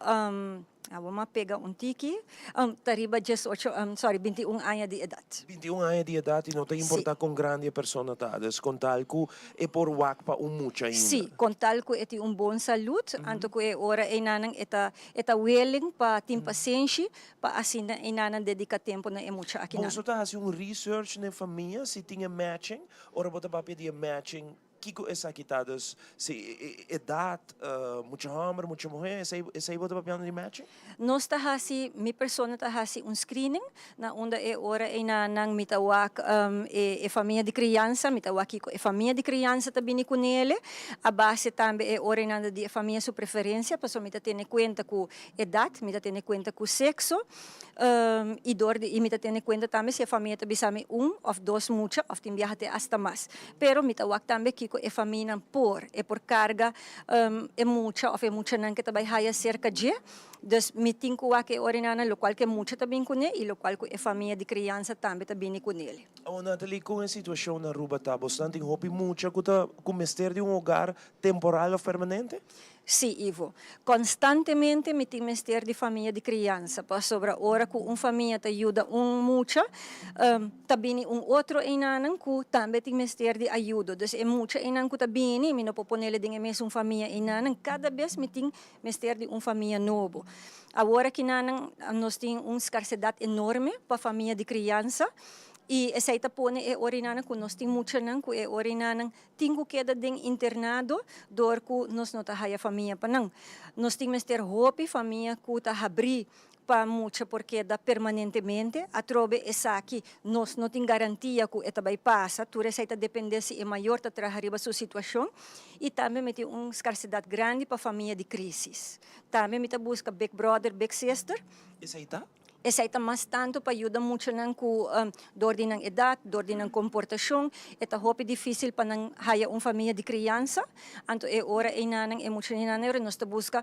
Awor m'a pega un tiki. Ta riba diesocho, sorry, bintiun aña di edat. Bintiun aña di edat i no ta importa kon grandi e persona ta, dus kon tal ku e por wak pa un mucha ainda. Sí, kon tal ku e tin un bon salud, anto ku e ora einanan e ta e ta willing pa tin pasenshi pa asina einanan dedica tempo na e mucha akinan. Boso ta hasi un research na e famia si tin e matching? Ora bo ta papia di e matching, Kiko esaki ta? Dus si edat, mucha hòmber, mucha muhé, esei esei bo ta papiando di matching? Nos ta hasi, mi persona ta hasi un screening na unda e ora ei na nan mi ta wak e e famia di kriansa, mi ta wak kiko e famia di kriansa ta bini kunele, a base tambe e ora ei nan di e famia su preferensia, pasobra mi ta tene kuenta ku edat, mi ta tene kuenta ku sekso. I dor di i mi ta tene kuenta tambe si e famia ta bisa mi un òf dos mucha òf tin biaha te asta mas. Pero mi ta wak tambe kiko e famianan por, e por karga e mucha òf e muchanan ke ta bai haya serka dje. Dus mi tin ku wak e orinanan lokual ku e mucha ta bin kuné i lokual ku e famia di kriansa tambe ta bini kunele. Awor Natalie, kon e situashon na Aruba ta? Bosnan tin hopi mucha ku ta ku mester di un hogar temporal òf permanente? Sí, Ivo. Konstantemente mi tin mester di famia di kriansa, pasobra ora ku un famia ta yuda un mucha, ta bini un otro einanan ku tambe tin mester di ayudo. Dus e mucha einan ku ta bini, mi no por ponele den e mesun famia einanan. Kada bes mi tin mester di un famia nobo. Awor akinanan nos tin un skarsedat enorme pa famia di kriansa i esei ta pone e orinanan ku nos tin muchanan ku e orinanan Tin ku keda den internado dor ku nos no ta haya famia pa nan. Nos tin mester hopi famia ku ta habrí pa mucha por keda permanentemente. Atrobe esaki nos no tin garantia ku e ta bai pasa. Tur esei ta dependé si e mayor ta traha riba su situashon. I tambe mi tin un skarsedat grandi pa famia di krísis. Tambe mi ta buska big brother, big sister. Esei ta? Esei ta mas tantu pa yuda muchanan ku dor di nan edat, dor di nan komportashon, e ta hopi difísil pa nan haya un famia di kriansa. Anto e ora einanan, e muchanan ora nos ta buska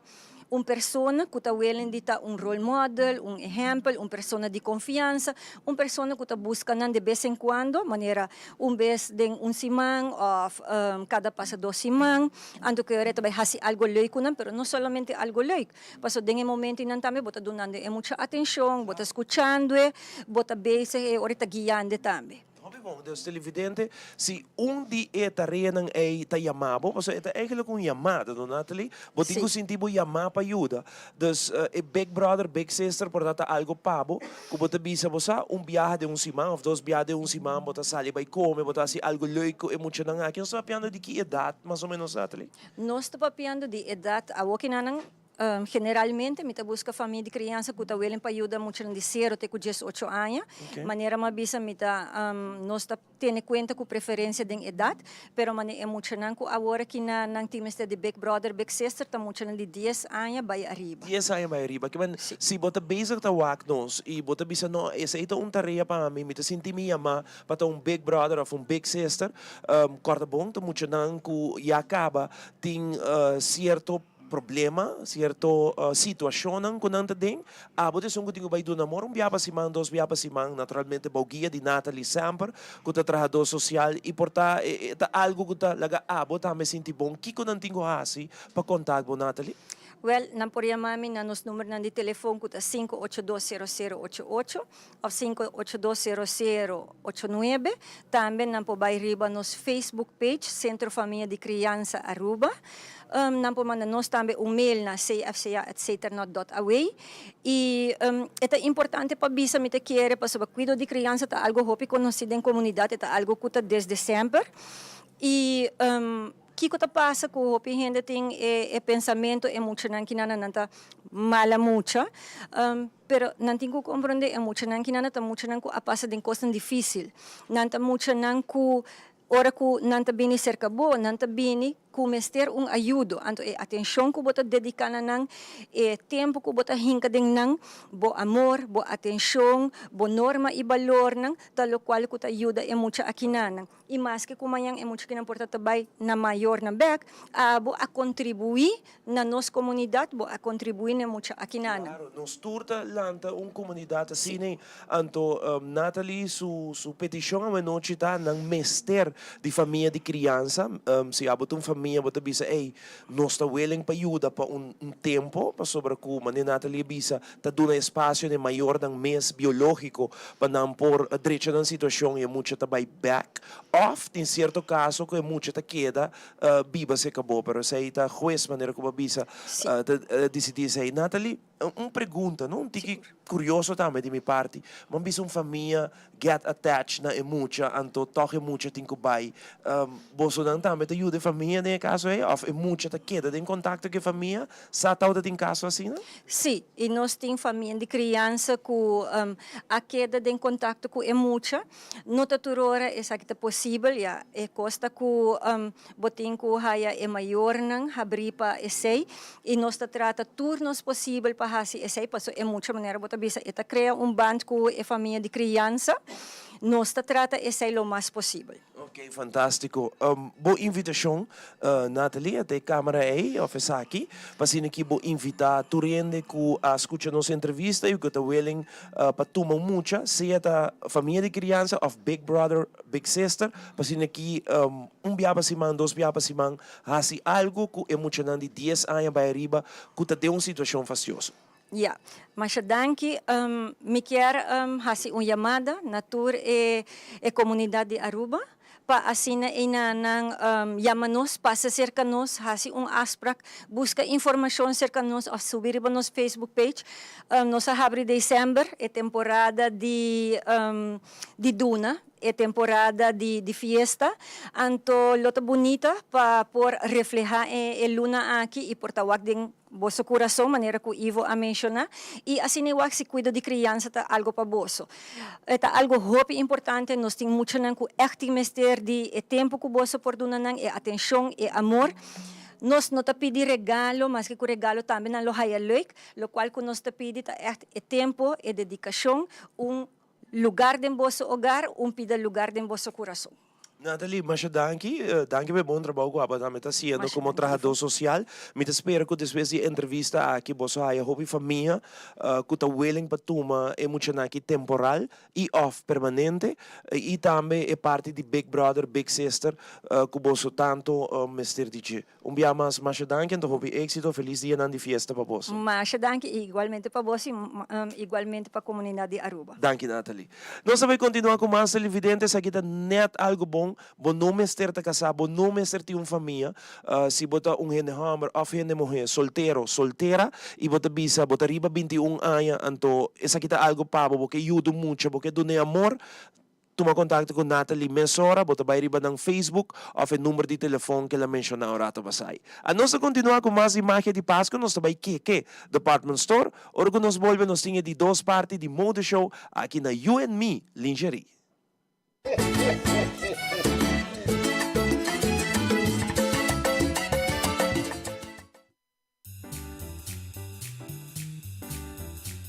un persona ku ta willing di ta un role model, un ehèmpel, un persona di konfiansa, un persona ku ta buska nan de bes en kuando, manera un bes den un siman òf kada pasa dos siman. Anto ku e ora e ta bai hasi algu leuk ku nan, pero no solamente algu leuk. Paso den e momentonan tambe bo ta dunando e mucha atencion, bo ta scuchando e, bo ta bezig e ora e ta guiando e tambe. Hopi bon, dus televidente, si un di e tareanan ei ta yama bo, pasobra e ta eigenlijk un yamada, no Natalie? Bo tin cu sinti bo yama pa yuda. Dus e big brother, big sister por ta ta algo pa bo, cu bo ta bisa bo sa, un biaha den un siman of dos biaha den un siman bo ta sali bai come, bo ta haci algo leuk cu e muchanan aki. Nos ta papiando di ki edad mas o menos, Natalie? Nos ta papiando di edat awokinan generalmente mi ta buska famia di kriansa ku ta willing pa yuda muchanan di sero te ku diesocho aña. Manera mi a bisa mi ta nos ta tene kuenta ku preferensia den edat, pero manera e muchanan ku awor aki na nan tin mester di big brother, big sister ta muchanan di dies aña bai ariba. Dies aña bai ariba. Kimen si bo ta bezig ta wak nos i bo ta bisa no esei ta un tarea pa mi, mi ta sinti mi yamá pa ta un big brother of un big sister, Kòrda bon ta muchanan ku ya kaba tin sierto problema, sierto situashonnan ku nan ta den. Abo ta esun ku tin ku bai duna amor un bia pa siman, dos bia pa siman, naturalmente bou guia di Nathalie semper ku ta trahadó sosial i por ta e ta algu ku ta laga abo tambe sinti bon. Kiko nan tin ku hasi pa kontak bo Nathalie? Wèl, nan por yama mi na nos numbernan di telefon ku ta sinku ocho dos sero sero ocho ocho. Of sinku ocho dos sero sero ocho nuebe. Tambe nan por bai riba nos Facebook page Centro Famia di Crianza Aruba. Nan por manda nos tambe un mail na cfca at ceternot dot aw. I e ta importante pa bisa mi ta kere pasobra kuido di crianza ta algo hopi konosí den komunidat, e ta algo ku ta desde semper. I Kiko ta pasa ku hopi hende tin e pensamentu e muchanan kinan nan ta mala mucha, pero nan tin ku komprondé e muchanan kinan ta muchanan ku a pasa den kosnan difísil, nan ta muchanan ku. Ora ku nan ta bini serka bo, nan ta bini ku mester un ayudo. Anto e atenshon ku bo ta dediká na nan, e tempu ku bo ta hinka den nan, bo amor, bo atenshon, bo norma i balornan ta lokual ku ta yuda e mucha akinanan. I maske ku mañan e muchakinan por ta ta bai na mayornan bèk, abo a kontribuí na nos komunidat, bo a kontribuí na e mucha akinanan. Klaro, nos tur ta lanta un komunidat asina. Anto Nathalie su su petishon awenochi ta nan mester di famia di kriansa. Si abo ta un famia bo ta bisa ey nos ta willing pa yuda pa un un tempo pasobra ku manera Nathalie a bisa ta duna espasio na e mayornan mes biológiko pa nan por drecha nan situashon i e mucha ta bai bèk òf tin sierto kaso ku e mucha ta keda biba serka bo pero esei ta hues manera ku bo a bisa ta disidí esei. Nathalie. Un pregunta, no? Un tiki curioso tambe di mi parti. Bo a bisa un famia get attached na e mucha, anto tog e mucha tin cu bay. Bosonan tambe ta yuda e famia den e caso ey? Of e mucha ta keda den contacto cu e famia? Sa tawata tin caso asina? Sí, y nos tin famia di criansa cu a keda den contacto cu e mucha. No ta tur ora esaki ta posibel, ya. E cos ta cu Bo tin ku haya e mayornan habrí pa esei i nos ta trata tur nos posibel pa hasi esei paso e mucha manera bo ta bisa e ta krea un band ku e famia di kriansa nos ta trata esei lo mas posibel. Ok, fantástiko. Bo invitashon, Nathalie, a ta e kamera ei òf esaki, pa asina ki bo invitá tur hende ku a skucha nos entrevista i ku ta willing pa tuma un mucha, sea ta famia di kriansa òf big brother Big Sister, pa asina ki un bia pa siman, dos bia pa siman, hasi algu ku e muchanan di dies aña bai ariba ku ta den un situashon fastioso. Ya, masha danki. Mi kier hasi un yamada na tur e komunidat di Aruba pa asina einanan yama nos, pasa serka nos, hasi un afsprak, buska informashon serka nos òf subi riba nos Facebook page. Nos a habri december e temporada di di duna e temporada di di fiesta, anto lo ta bunita pa por refleha e e luna aki y por ta wak den boso curason manera cu Ivo a menciona y asina e wak si cuido di criansa ta algo pa boso. E ta algo hopi importante, nos tin muchanan cu echt tin mester di e tempo cu boso por duna nan, e atencion, e amor. Nos no ta pidi regalo, maske cu regalo tambe nan lo haya leuk, locual cu nos ta pidi ta echt e tempo, e dedicacion, un Lugar den boso hogar, un pida lugar den boso curason. Nathalie, masha danki. Danki pa e bon trabou ku abo tambe ta hasiendo komo trahadó sosial. Mi ta spera ku despues di e entrevista aki boso haya hopi famia ku ta willing pa tuma e muchanan aki temporal i òf permanente i tambe e parti di big brother, big sister ku boso tanto mester di dje. Un bia mas, masha danki anto hopi éxito, felis dianan di fiesta pa boso. Masha danki y igualmente pa boso y igualmente pa comunidad di Aruba. Danki Nathalie. Nos ta bay continua cu mas televidente, esaki ta net algo bon, bo no mester ta casa, bo no mester tin un famia, si bo ta un hende homber of hende muhe, soltero, soltera, y bo ta bisa bo ta riba 21 aña, anto esaki ta algo pa bo, bo ke yuda un mucha, bo ke dun'e amor, Tuma kontakto ku Nathalie mesora, bo ta bai riba nan Facebook òf e number di telefòn ku el a menshoná un rato pasai. Anos ta kontinuá ku mas di Magia di Pasku, nos ta bai Keke Department Store. Ora ku nos bolbe nos tin e di dos parti di Mode Show aki na You and Me Lingerie.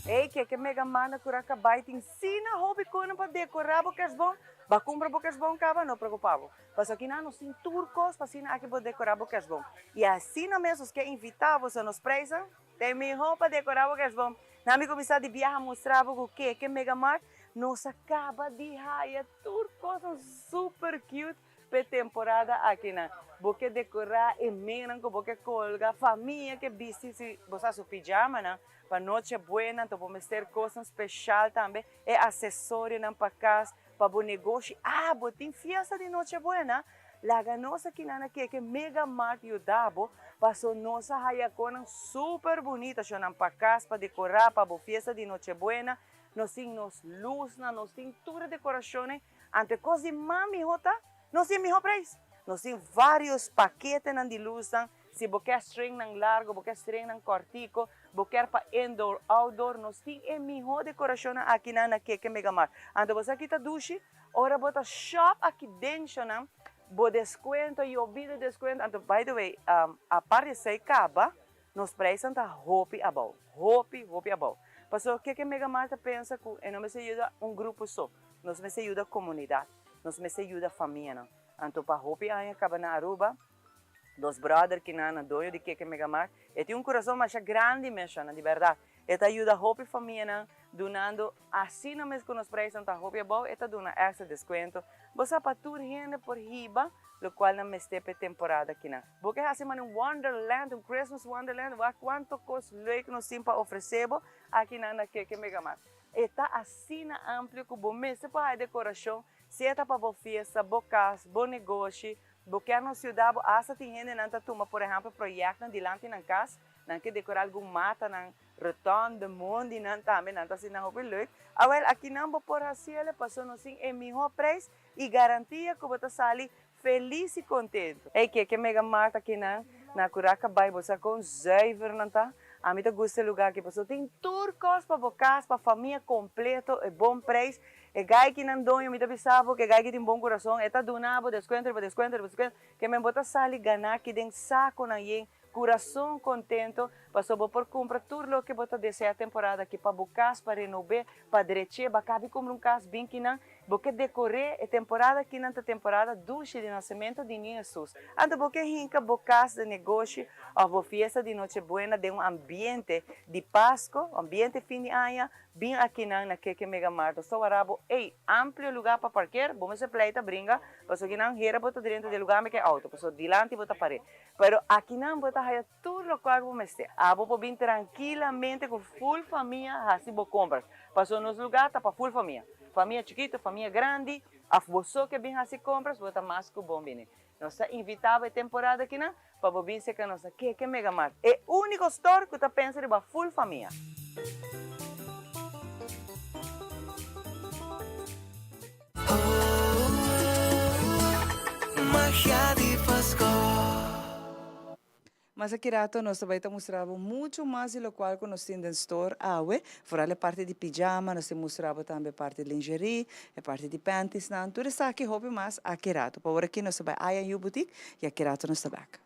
Ey keke mega manda cura cabay tin sina hopi cono pa decora bo kerstboom ba cumpra bo kerstboom caba no preocupa bo pasobra aki nan nos tin tur cos pa asina aki bo decora bo kerstboom y asina mes nos ke invita bo so nos prijsnan ta e miho pa decora bo kerstboom nan mi cuminsa di biaha mustra bo cu keke mega mart nos a caba di haya tur cosnan super cute P'e temporada akinan, bo ke dekorá e mennan ku bo ke kolga, famia ke bisti si bo sa su pijamanan pa noche buena, anto bo mester kosnan speshal tambe, e asesorionan pa kas, pa bo negoshi. Ah, bo tin fiesta di noche buena? Laga nos akinan na Keke Mega Mart yuda bo, paso nos a haya konan super bunita, shonnan pa kas, pa dekorá pa bo fiesta di noche buena. Nos tin nos lusnan, nos tin tur e dekorashonnan. Anto e kos di mas mihó ta, nos tin e mihó preis. Nos tin vários paketenan di lusnan, si bo kier stringnan largo, bo kier stringnan kòrtiko, bo kier pa indoor, outdoor, nos tin e mihó dekorashonnan akinan na Keke Mega Mart. Anto bo sa ki ta dushi? Ora bo ta shòp aki den shònan. Bo descuento, yobida descuento. Anto, by the way, aparte di esey caba, nos prijsnan ta hopi abou. Hopi, hopi abou. Pasobra keke Mega Mart ta pensa cu e no mester yuda un grupo so. Nos mester yuda comunidad. Nos mester yuda famianan. Anto pa hopi aña caba na Aruba, dos brother kinan na doño di Keke Mega Mart, e tin un curason masha grandi mes, di berdad. E ta yuda hopi famianan dunando asina mes cu nos prijsnan ta hopi abou, e ta duna extra descuento. Bo sa pa tur hende por hiba locual nan mester p'e temporada kinan. Bo ke haci mane un wonderland, un Christmas wonderland, wak cuanto cos leuk nos tin pa ofrece bo akinan na Keke Mega Mart. E ta asina amplio cu bo mester por haya decoracion, si e ta pa bo fiesta, bo cas, bo negoshi, bo kier nos ciudad, bo hasta tin hendenan ta tuma por ehempel proyectnan dilanti nan cas, nan ke decora algun matanan rotonde, mondinan tambe, nan ta haci nan hopi leuk. Awel, akinan bo por haciele paso nos tin e miho prijs y garantia cu bo ta sali felis y contento. Ey, keke Mega Mart akinan na Curaca Bay, bo sa con zuiver nan ta? Ami ta gusta e lugar aki pasobra tin tur cos pa bo cas, pa famia completo, e bon prijs. E guy ki nan doño, mi ta bisa bo cu e guy ki tin bon curason, e ta duna bo descuento riba descuento riba descuento, ke men bo ta sali gana aki den saconan yen. Curason contento, pasobra bo por cumpra tur loke bo ta desea temporada aki pa bo cas, pa renob'é, pa drech'é, ba cabi cumpra un cas bin kinan, bo ke decor'é, e temporada akinan ta temporada dushi di nacemento di Niño Jesus. Anto bo ke hinca bo cas den negoshi of bo fiesta di Noche Buena den un ambiente di Pasco, ambiente fin di aña, Bin akinan na Keke Mega Mart nos ta wara bo ey amplio lugar pa parkeer bo mester pleita bringa pasobra kinan hera bo ta drenta den lugar mi ke auto pasobra dilanti bo ta pare pero akinan bo ta haya tur locual ku bo mester abo por bin trankilamente ku full famia hasi bo compras pasobra nos lugar ta pa full famia famia chikito famia grandi of bo so ke bin hasi compras bo ta mas ku bon bini nos ta invita bo e temporada akinan Pa bo bin serka nos na Keke Mega Mart, e úniko store ku ta pensa riba full famia. Magia di Pasco. Mas aki rato nos ta bai ta mustra bo mucho mas di locual cu nos tin den store awe. Vooral e parti di pijama, nos tin mustra bo tambe e parti di lingerie, e parti di pantiesnan. Tur esaki hopi mas aki rato. Pa ora aki nos ta bai I and U Boutique y aki rato nos ta bek.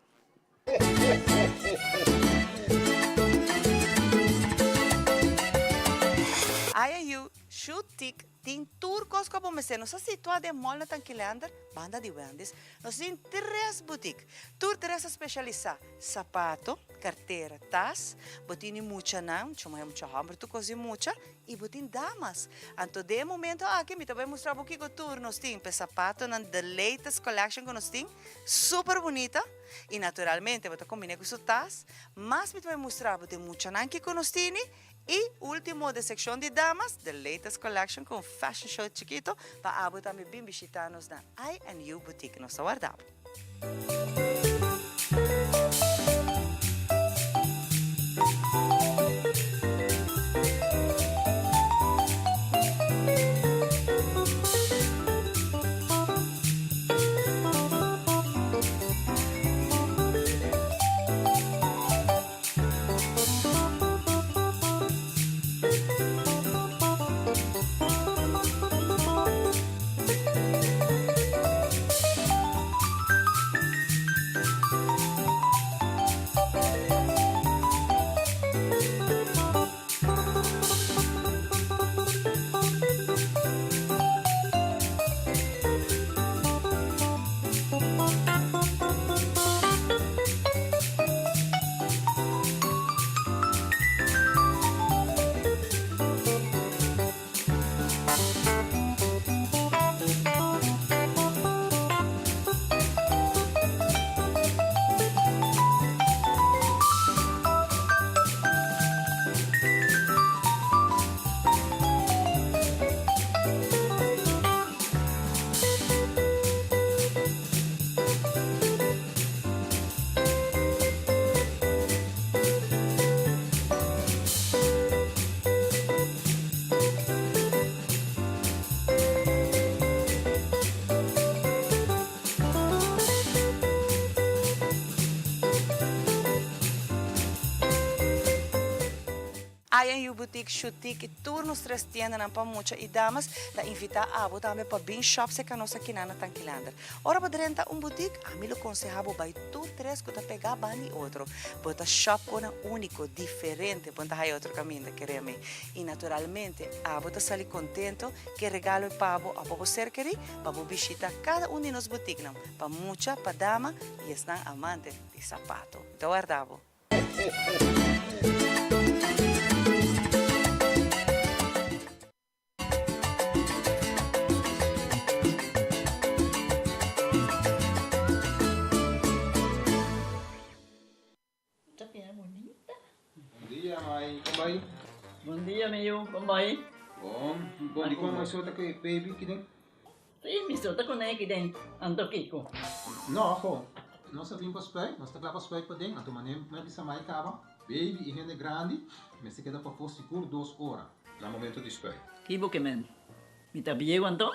I and U Shoetique Tin tur kos ku bo mester. Nos ta situá den Mall na Tankilander, banda di Wendy's. Nos tin tres butik. Tur tres ta spesialisá, sapato, kartera, tas. Bo tin di muchanan, mucha muhé, mucha hòmber, tur kos di mucha. I bo tin damas. Anto den e momento aki mi ta bai mustra bo kiko tur nos tin. P'e sapatonan, the latest collection ku nos tin, super bunita. I naturalmente bo ta kombiné ku su tas. Mas mi ta bai mustra bo den muchanan kiko nos tini. Y ultimo den seccion di damas, the latest collection cu un fashion show chikito pa abo tambe bin bishita nos na I and You Boutique. Nos ta warda bo. I&U Boutique, Shutik y tur nos tres tiendanan pa mucha y damas ta invita abo tambe pa bin shop cerca nos akinan na Tankilander. Ora bo drenta un boutique, ami lo conseha bo bay tur tres cu ta pega ban di otro. Bo ta shop conan unico, diferente, bo no ta haya otro caminda, kere mi. Y naturalmente abo ta sali contento ke regalo e pa bo of pa bo ser keri pa bo bishita cada un di nos boutiquenan, pa mucha, pa dama y esnan amante di sapato. Mi ta warda bo. Bon dia, mai. Kon bai? Bon dia, mi yu. Kon bai? Bon. Bon, dikon mai so ta ku e baby kiden? Sí, mi so ta kuné kiden. Anto kiko? No, ho. Nos a bin pa spuit. Nos ta kla pa spuit paden. Anto manera mi a bisa mai kaba, baby i hende grandi mester keda pafó sigur dos ora na momento di spuit. Ki bo ke men? Mi ta bieu anto?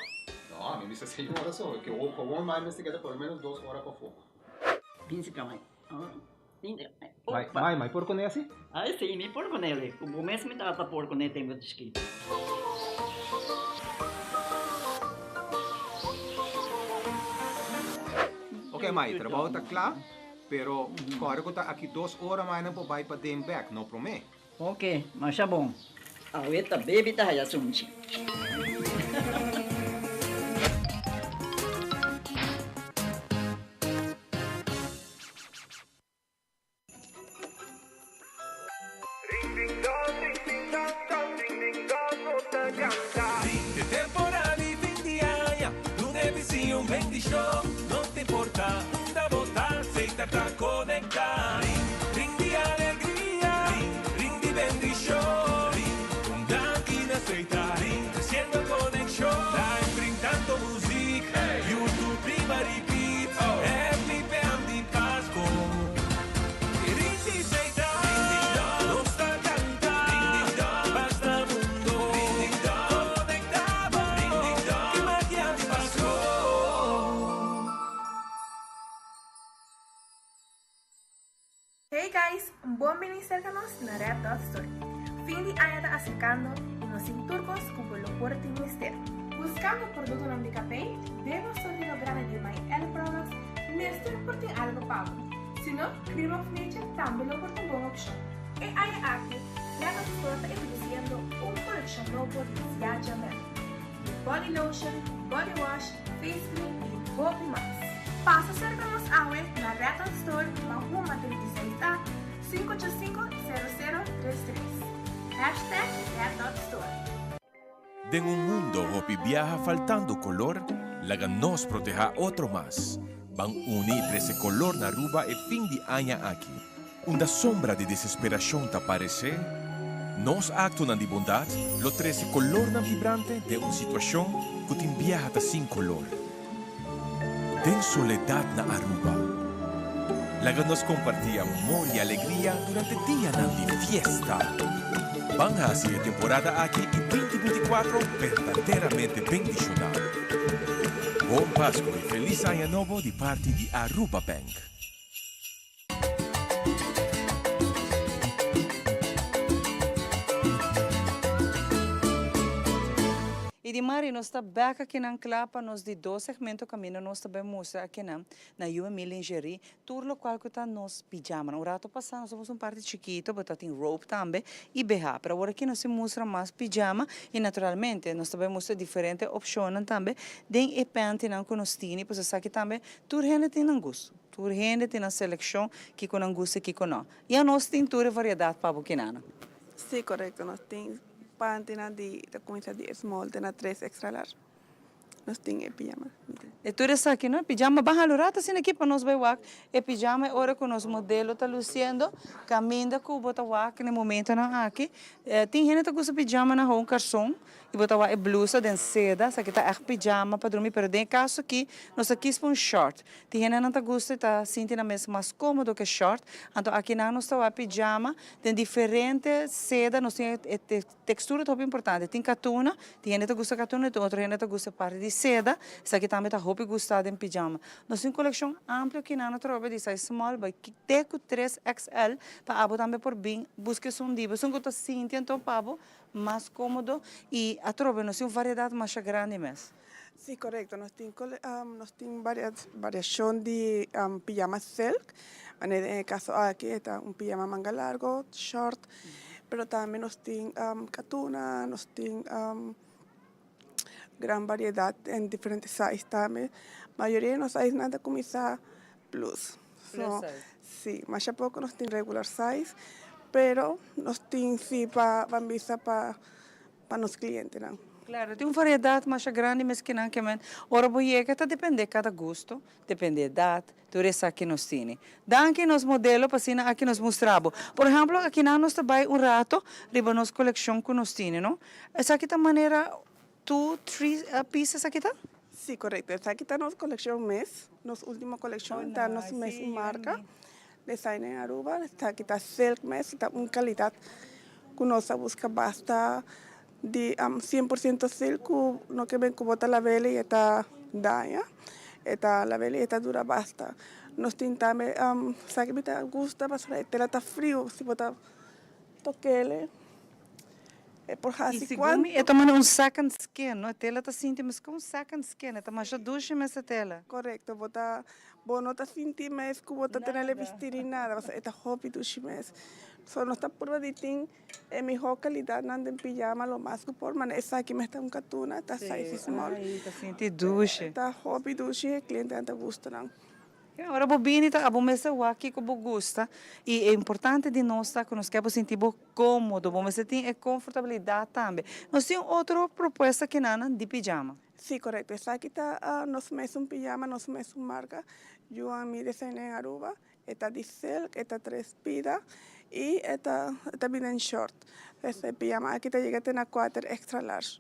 No, mi bisa señora so. Ke gewoon mai mester keda por lo menos dos ora pafó. Bin si ka mai. Mai, mai, mai por kuné asi? Ai si, mi por kuné. Ku bo mes mi tata por kuné tempu di chikito. Ok mai, trabou ta kla, pero kòrda ku ta aki dos ora mai nan por bai paden bèk, no promé. Ok, masha bon. Awe ta baby ta haya sunchi. Di temporada di fin di aña, duna e bisiña un bendicion. No ta importa unda bo ta, Setar ta conecta. Ring, ring di alegria, ring, ring di bendicion. Ring, un danki na Setar, ring, treciendo conexion. Live ring tanto muziek, YouTube riba repeat. Happy PM di Pasco. Ring di Setar, nos ta canta. Basta mundo, conecta bo. Ki magia di Pasco. Hey guys, bon bini serka nos na Red Dot Store. Fin di aña ta aserkando i nos tin tur kos ku bo lo por tin mester. Buskando produktonan di kapei? Den nos sortido grandi di My Elle Products mester por tin algu pa bo. Si no, Cream of Nature tambe lo por ta un bon opshon. E aña aki, Red Dot Store ta introdusiendo un kolekshon nobo di Ziaja Men. Di body lotion, body wash, face cream y hopi mas. Pasa cerca nos awe na Red Dot Store Mahuma 36 A, 585 0033. Hashtag Red Dot Store. Den un mundo hopi biaha faltando color, laga nos proteha otro mas. Ban uni y trece color na Aruba e fin di aña aki. Unda sombra di desesperacion ta parece, nos actonan di bondad lo trece colornan vibrante den un situacion cu tin biaha ta sin color. Den soledad na Aruba, laga nos comparti amor y alegria durante dianan di fiesta. Ban haci e temporada aki y 2024 berdaderamente bendiciona. Bon Pasco y Feliz Aña Nobo di parti di Aruba Bank. Y di Mari, nos ta bek akinan cla pa nos di dos segmento caminda nos ta bay mustra akinan na UMI Lingerie tur locual cu ta nos pijamanan. Un rato pasa nos a mustra un parti chikito, bo ta tin rope tambe y BH, pero awor aki nos tin mustra mas pijama y naturalmente nos ta bay mustra diferente opcionnan tambe den e pantynan cu nos tini, pues esaki tambe tur hende tin nan gusto. Tur hende tin nan selekshon kiko nan gusta i kiko no. I anos tin tur e variedat pa bo kinana. Sí, korekto. Nos tin pantynan di ta kuminsá di small te na tres extra large. Nos tin e pijama. E tur esaki no? E pijama ban halu rato asina aki pa nos bai wak e pijama e ora ku nos modelo ta lusiendo kaminda ku bo ta wak na e momentonan aki. Tin hende ta gusta pijama na hou karson I bo ta wak e blusa den seda, esaki ta ègt pijama pa drumi, pero den e kaso aki nos ta kis pa un short. Tin hendenan ta gusta i ta sinti nan mes mas kómodo ku e short, anto akinan nos ta wak pijama den diferente seda, nos tin e tekstura ta hopi importante, tin katuna, tin hende ta gusta katuna i tin otro hende ta gusta e parti di. seda, esaki tambe ta hopi gusta den pijama. Nos tin kolekshon amplio kinan atrobe di size small bai te ku tres XL pa abo tambe por bin buska esun di bo. Esun ku ta sinti anto pa bo mas komodo i atrobe nos tin un variedat masha grandi mes. Sí, korekto. Nos tin nos tin variashon di pijama silk, manera den e kaso aki e ta un pijama manga largo, short, pero tambe nos tin katuna, nos tin gran variedat en diferente size tambe. Mayoria di nos sizenan ta kuminsá plus. Plus size. Sí, masha poko nos tin regular size, pero nos tin sí pa ban bisa pa pa nos clientenan. Claro, tin un variedad masha grandi mes kinan ke men ora bo yega ta depende cada gusto, depende edad, tur esaki nos tini. Danki nos modelo pa asina aki nos mustra bo. Por ehemplo akinan nos ta bay un rato riba nos coleccion cu nos tini no. Esaki ta manera two, three piece esaki ta? Si, correcto. Esaki ta nos coleccion mes, nos ultimo coleccion ta nos mes marca Design in Aruba. Esaki ta silk mes, ta un calidad cu nos a busca basta di 100% silk cu no ke ben cu bo ta lav'el y e ta daña, e ta lav'el y e ta dura basta. Nos tin tambe esaki mi ta gusta pasobra e tela ta frio si bo ta tok'el. E por I hasi segun mi cuanto. e ta manda un second skin, no? E tela ta sinti mes cu un second skin, e ta masha dushi mes e tela. Correcto, bo ta, bo no ta sinti mes cu bo ta tene le Nada. bisti ni nada, pasobra e ta hopi dushi mes. So nos ta purba di tin e miho calidadnan den pijama lo mas cu por, mane esaki mes ta un catuna, ta Sí, size small. ai, ta sinti dushi. E ta hopi dushi, e clientenan ta gusta nan. Ya, ora bo bini ta abo mester wak kiko bo gusta y e importante di nos ta cu nos kier bo sinti bo comodo, bo mester tin e confortabilidad tambe. Nos tin otro propuesta kinanan di pijama. Sí, correcto. Esaki ta nos mesun pijama, nos mesun marca. Juan mi designa en Aruba. E ta di silk, e ta tres pida y e ta e ta bini en short. Este pijama aki ta yega te na cuater extra large.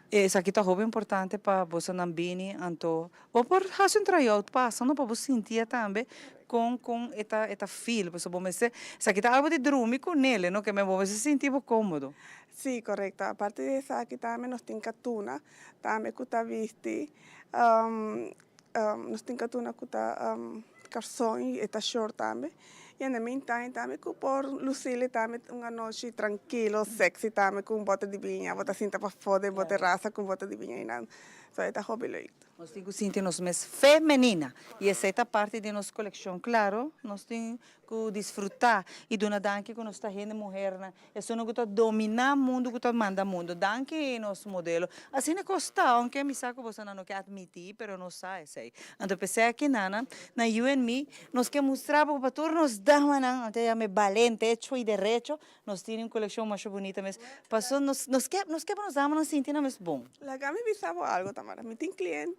Esaki ta hopi importante pa bosonan bini, anto bo por haci un tryout pasa no pa bo sintia tambe con con e ta e ta feel, pasobra bo mester esaki ta algo di drumi cu nele no ke men bo mester sinti bo comodo. Sí, correcto. Aparte di esaki tambe nos tin catuna tambe cu ta bisti, nos tin catuna cu ta carson y e ta short tambe. Y en the meantime tambe cu por lucile tambe un anochi trankilo, sexy tambe cu un bote di biña. Bo ta sinta pafó den bo terasa cu un bote di biña einan. So e ta hopi leuk. Nos tin cu sinti nos mes femenina y esey ta parti di nos coleccion. Claro, nos tin cu disfruta y duna danki cu nos ta hende muhernan. Esun ku ta dominá mundu, ku ta manda mundu. Danki nos modelo. Asina kos ta, aunke mi sa ku bosonan no ke atmití, pero nos sa esei. Anto p'esei aki nan, na You and Me, nos ke mustra bo pa tur nos damanan, anto yam'e balente, hecho y derecho, nos tin un kolekshon masha bunita mes. Paso nos nos ke nos ke pa nos damanan sinti nan mes bon. Laga mi bisa bo algo, Tamara. Mi tin client,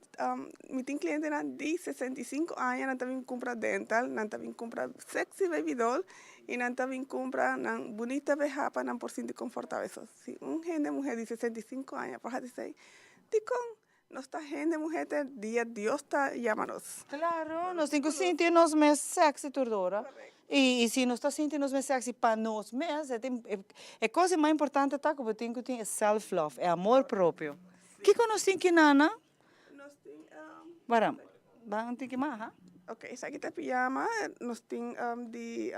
mi tin clientenan di 65 aña, nan ta bin cumpra dental, nan ta bin cumpra sexy baby doll, Y nan ta bin cumpra nan bunita beha pa nan por sinti confortabel. So, si un hende muher di 65 aña por haci esey, dicon nos ta hende muher te dia Dios ta yama nos? Claro, nos tin cu sinti nos mes sexy tur ora. Y si nos ta sinti nos mes sexy pa nos mes, e tin, e cos di mas importante ta cu bo tin cu tin e self love, e amor propio. Kico nos tin ki nana? Nos tin. Bara, ban un tiki mas, ha? Ok, esaki ta pijama, nos tin di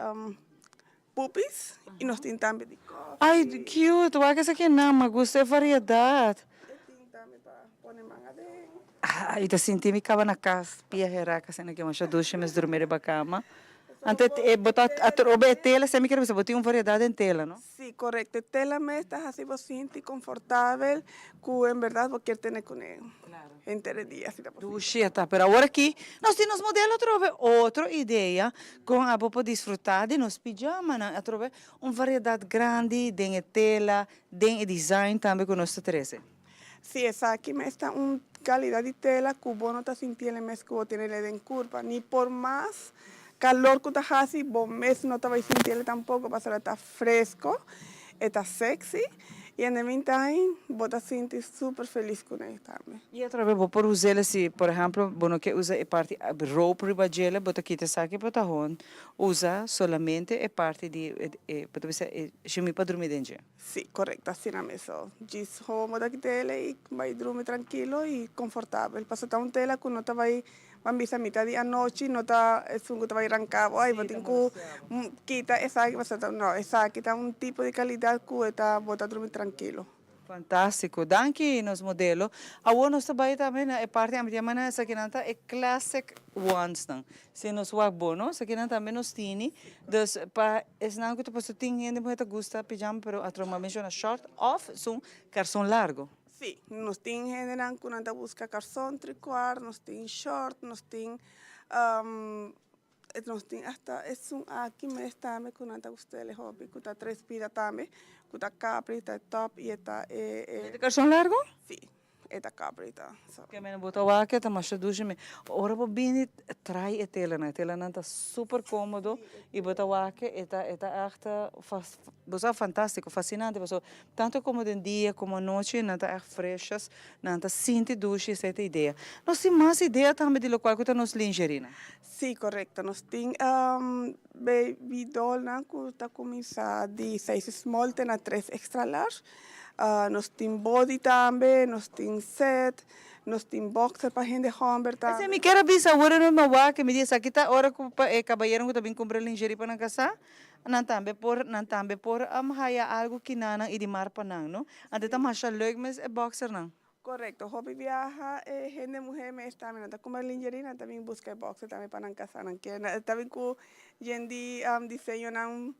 pupis y nos tin tambe di koffie. Ay, cute, wak esaki nan, mi gusta e variedad. E tin tambe pa pone man aden. Ay, ta sinti mi caba na cas, pia hera, asina ke masha dushi mes durmi riba cama. Anto e bo ta atrobe e tela, esei mi kier bisa, bo tin un variedad den tela, no? Sí, correcto. E tela mes ta haci bo sinti confortabel cu en berdad bo kier tene cune henter e dia, si ta posibel. Dushi e ta, pero awor aki nos tin nos modelo atrobe, otro idea con abo por disfruta di nos pijamanan, atrobe un variedad grandi den e tela, den e design tambe cu nos ta trece. Sí, esaki mes ta un calidad di tela cu bo no ta sintiele mes cu bo tenele den curpa, ni por mas calor cu ta haci bo mes no ta bay sintiele tampoco pasobra ta fresco, e ta sexy. Y in the meantime, bo ta sinti super feliz cu ne tambe. Y atrobe bo por us'e si, por ehempel, bo no ke usa e parti rope riba djele, bo ta kita esaki, bo ta hon usa solamente e parti di e, bo ta bisa e shimi pa drumi den dje. Si, corecto, asina mes. So, djis hon bo ta kita ele y bay drumi trankilo y confortabel. Pasobra ta un tela cu no ta bay Ban bisa mitad di anochi no ta esun ku ta bai ranka bo, ai bo tin ku kita esaki pasobra no esaki ta un tipo di kalidat ku e ta bo ta drumi trankilo. Fantástiko. Danki nos modelo. Awor nos ta bai tambe na e parti ami ta yama nan esakinan ta e classic ones nan. Si nos wak bo no, esakinan tambe nos tini. Dus pa esnan ku ta pasobra tin hende muher ta gusta pijama pero a troma menshona short òf esun karson largo. Sí, nos tin hendenan ku nan ta buska karson trikuar, nos tin short, nos tin nos tin asta esun aki mes tambe ku nan ta gust'el e hopi ku ta tres pida tambe ku ta kapri ta e top i e ta e. E ta karson largo? Sí, e ta kapri ta. Ke mene bo ta wak e ta masha dushi mi. Ora bo bini trai e telanan, e telanan ta super komodo i bo ta wak e ta e ta ègt bo sa fantástiko, fasinante pasobra Tanto como den dia como anochi nan ta echt freshes, nan ta sinti dushi, esei ta idea. Nos tin mas idea tambe di locual cu ta nos lingerie nan. Sí, correcto. Nos tin baby dollnan cu ta cuminsa di size small te na tres extra large. Nos tin body tambe, nos tin set, nos tin boxer pa hende homber tambe. Esei mi kier a bisa awor no mi a wak, mi di esaki ta ora cu pa e cabayeronan cu ta bin cumpra lingerie pa nan casa. Nan tambe por nan tambe por haya algo kinanan y di mar pa nan no. Anto ta masha leuk mes e boxernan. Correcto, hopi biaha e hende muhe mes tambe nan ta cumpra lingerie nan ta bin busca e boxer tambe pa nan casa nan kier nan ta bin cu yen di diseñonan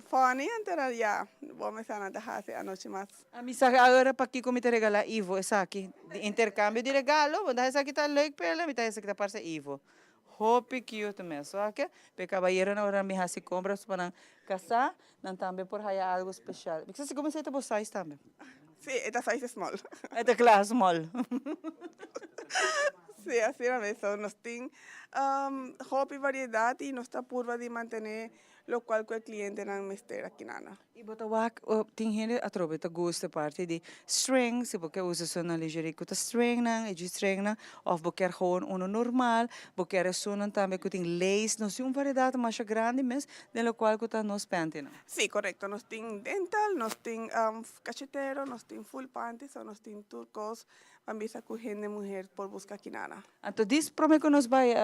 funny anto nan ya bo mester nan ta haci anochi mas. Ami sa ahora pakico mi ta regala Ivo esaki di intercambio di regalo bo ta esaki ta leuk p'el mi ta esaki ta parce Ivo. Hopi cute mes. Wak pe caballeronan ora nan bin haci compras pa nan casa, nan tambe por haya algo special. Mi sa si cuminsa ta bo size tambe. Si, e ta size small. E ta cla small. Si, asina mes. So nos tin hopi variedad y nos ta purba di mantene locual cu e clientenan mester aki nan. I bo ta wak tin hende atrobe ta gusta parti di string, si bo ke usa esunnan lingerie ku ta stringnan, e G-stringnan, òf bo kier gewoon unu normal, bo kier esunnan tambe ku tin lace, nos tin un variedat masha grandi mes den lokual ku ta nos pantynan. Sí, korekto, nos tin dental, nos tin kachetero, nos tin full panty, so nos tin tur kos Ban bisa cu hende muher por busca kinana. Anto dis prome cu nos bay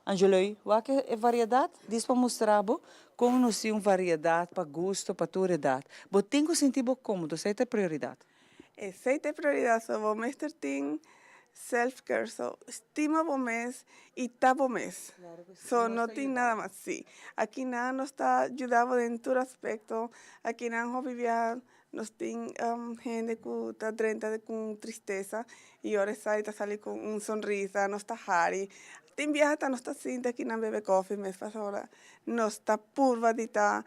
Angeloy, wak e variedad, dis pa mustra bo con nos tin un variedad pa gusto pa tur edad. Bo tin cu sinti bo comodo, esey ta e prioridad. Esey ta e prioridad, so bo mester tin self care, so stima bo mes y ta bo mes. So no tin nada mas, si. Akinan nos ta yuda bo den tur aspecto, akinan hopi bia Nos tin hende ku ta drenta ku tristesa i ora e sali ta sali ku un sonrisa, nos ta hari. Tin biaha ta nos ta sinta aki nan bebe kofi mes pasobra nos ta purba di ta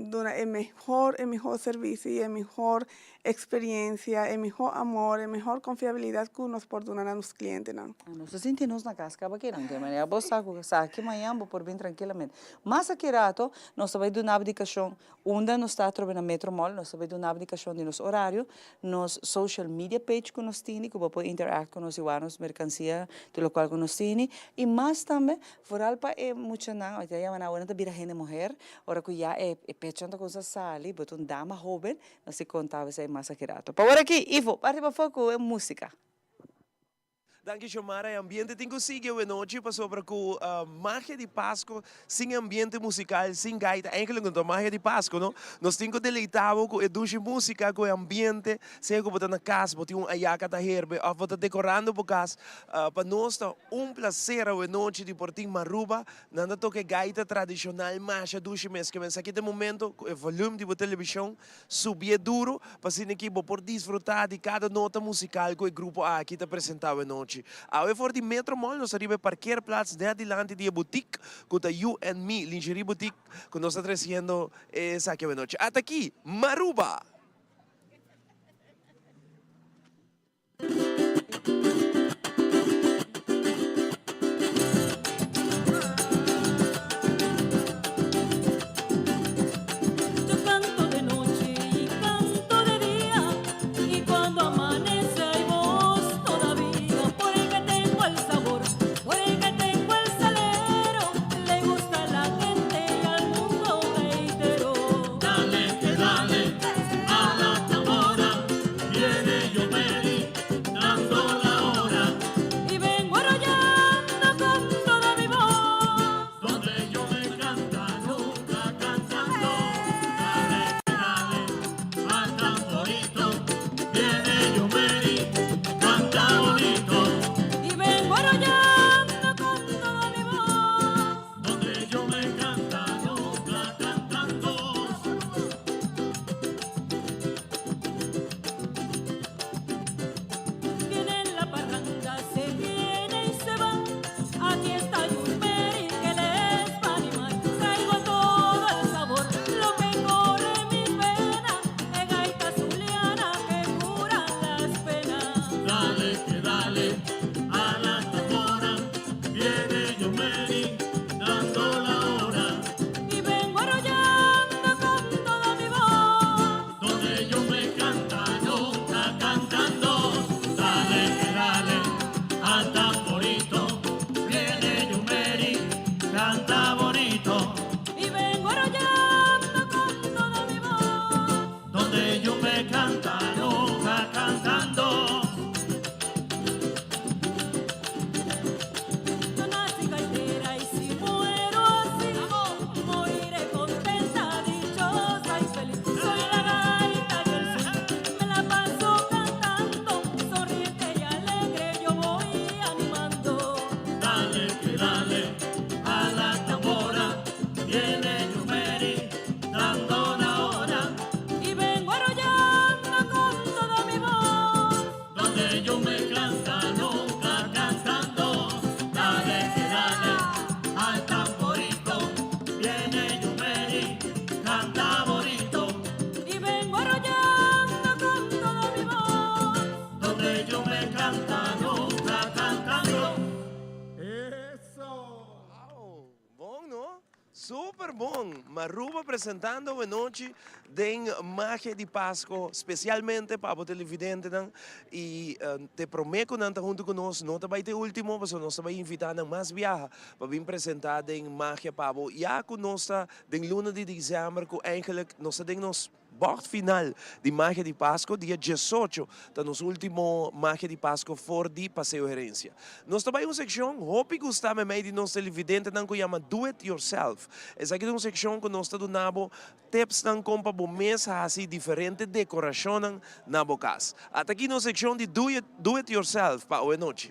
duna e mehor e mihor servisio i e mihor eksperensia, e mihor amor, e mihor konfiabilidat ku nos por duna na nos klientenan. Nos ta sinti nos na kas kaba kinan ke manera bo sa ku sa aki mañan bo por bin trankilamente. Mas aki rato nos ta bai duna abdikashon Unda nos ta atrobe na Metro Mall, nos ta bay duna aplicacion di nos horario, nos social media page cu nos tini, cu bo por interact cu nos y wak nos mercancia, tur locual cu nos tini. Y mas tambe, vooral pa e muchanan, ahorita ya nan awor ta bira hende muher, ora cu ya e pechonan ta cuminsa sali, bo ta un dama hoben, nos tin conta bo esey mas aki rato. Pa awor aki, Ivo, parti pafo cu e musica. Danki Xiomara, e ambiente tin cu sigui awenochi pasobra cu magia di Pasco sin ambiente musical, sin gaita, eigenlijk no ta magia di Pasco no. Nos tin cu deleita bo cu e dushi musica, cu e ambiente, sea cu bo ta na cas, bo tin un ayaca ta herbe of bo ta decorando bo cas. Pa nos ta un placer awenochi di por tin Maruba, nan ta toca e gaita tradicional masha dushi mes. Ke mensaki ta e momento cu e volume di bo television Subié duro pa asina ki bo por disfrutá di kada nota musikal ku e grupo aki ta presentá awenochi. Awe for di Metro Mall nos ta riba e parkeerplaats net dilanti di e boutique ku ta You and Me Lingerie Boutique ku nos ta tresiendo esaki awenochi. Ata aki, Maruba! Yo canto de noche y canto. Super bon! Maruba presentando awenochi den Magia di Pasco, specialmente pa abo televidentenan y te prome cu nan ta hunto cu nos, no ta bay te ultimo pasobra nos ta bay invita nan mas biaha pa bin presenta den Magia pa abo. Ya cu nos ta den luna di december cu eigenlijk nos ta den nos Bocht final di Magia di Pasco dia diesocho ta nos ultimo Magia di Pasco for di Paseo Herencia. Nos ta bai un seccion hopi gusta memey di nos televidentenan cu yama Do It Yourself. Esaki ta un seccion cu nos ta duna bo tipsnan con pa bo mes haci diferente decoracionnan na bo cas. Ata aki nos seccion di Do It Yourself pa awe nochi.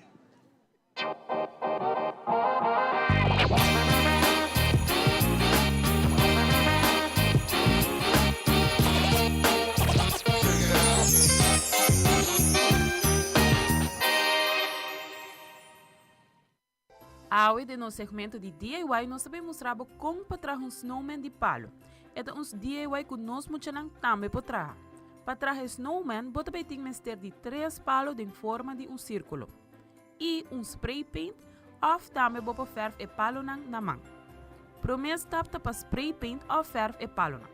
Awe den nos segmento di DIY nos ta bay mustra bo con pa traha un snowman di palo. E ta un DIY cu nos muchanan tambe por traha. Pa traha e snowman bo ta bay tin mester di tres palo den forma di un circulo. Y un spray paint of tambe bo por verf e palonan na man. Prome stap ta pa spray paint of verf e palonan.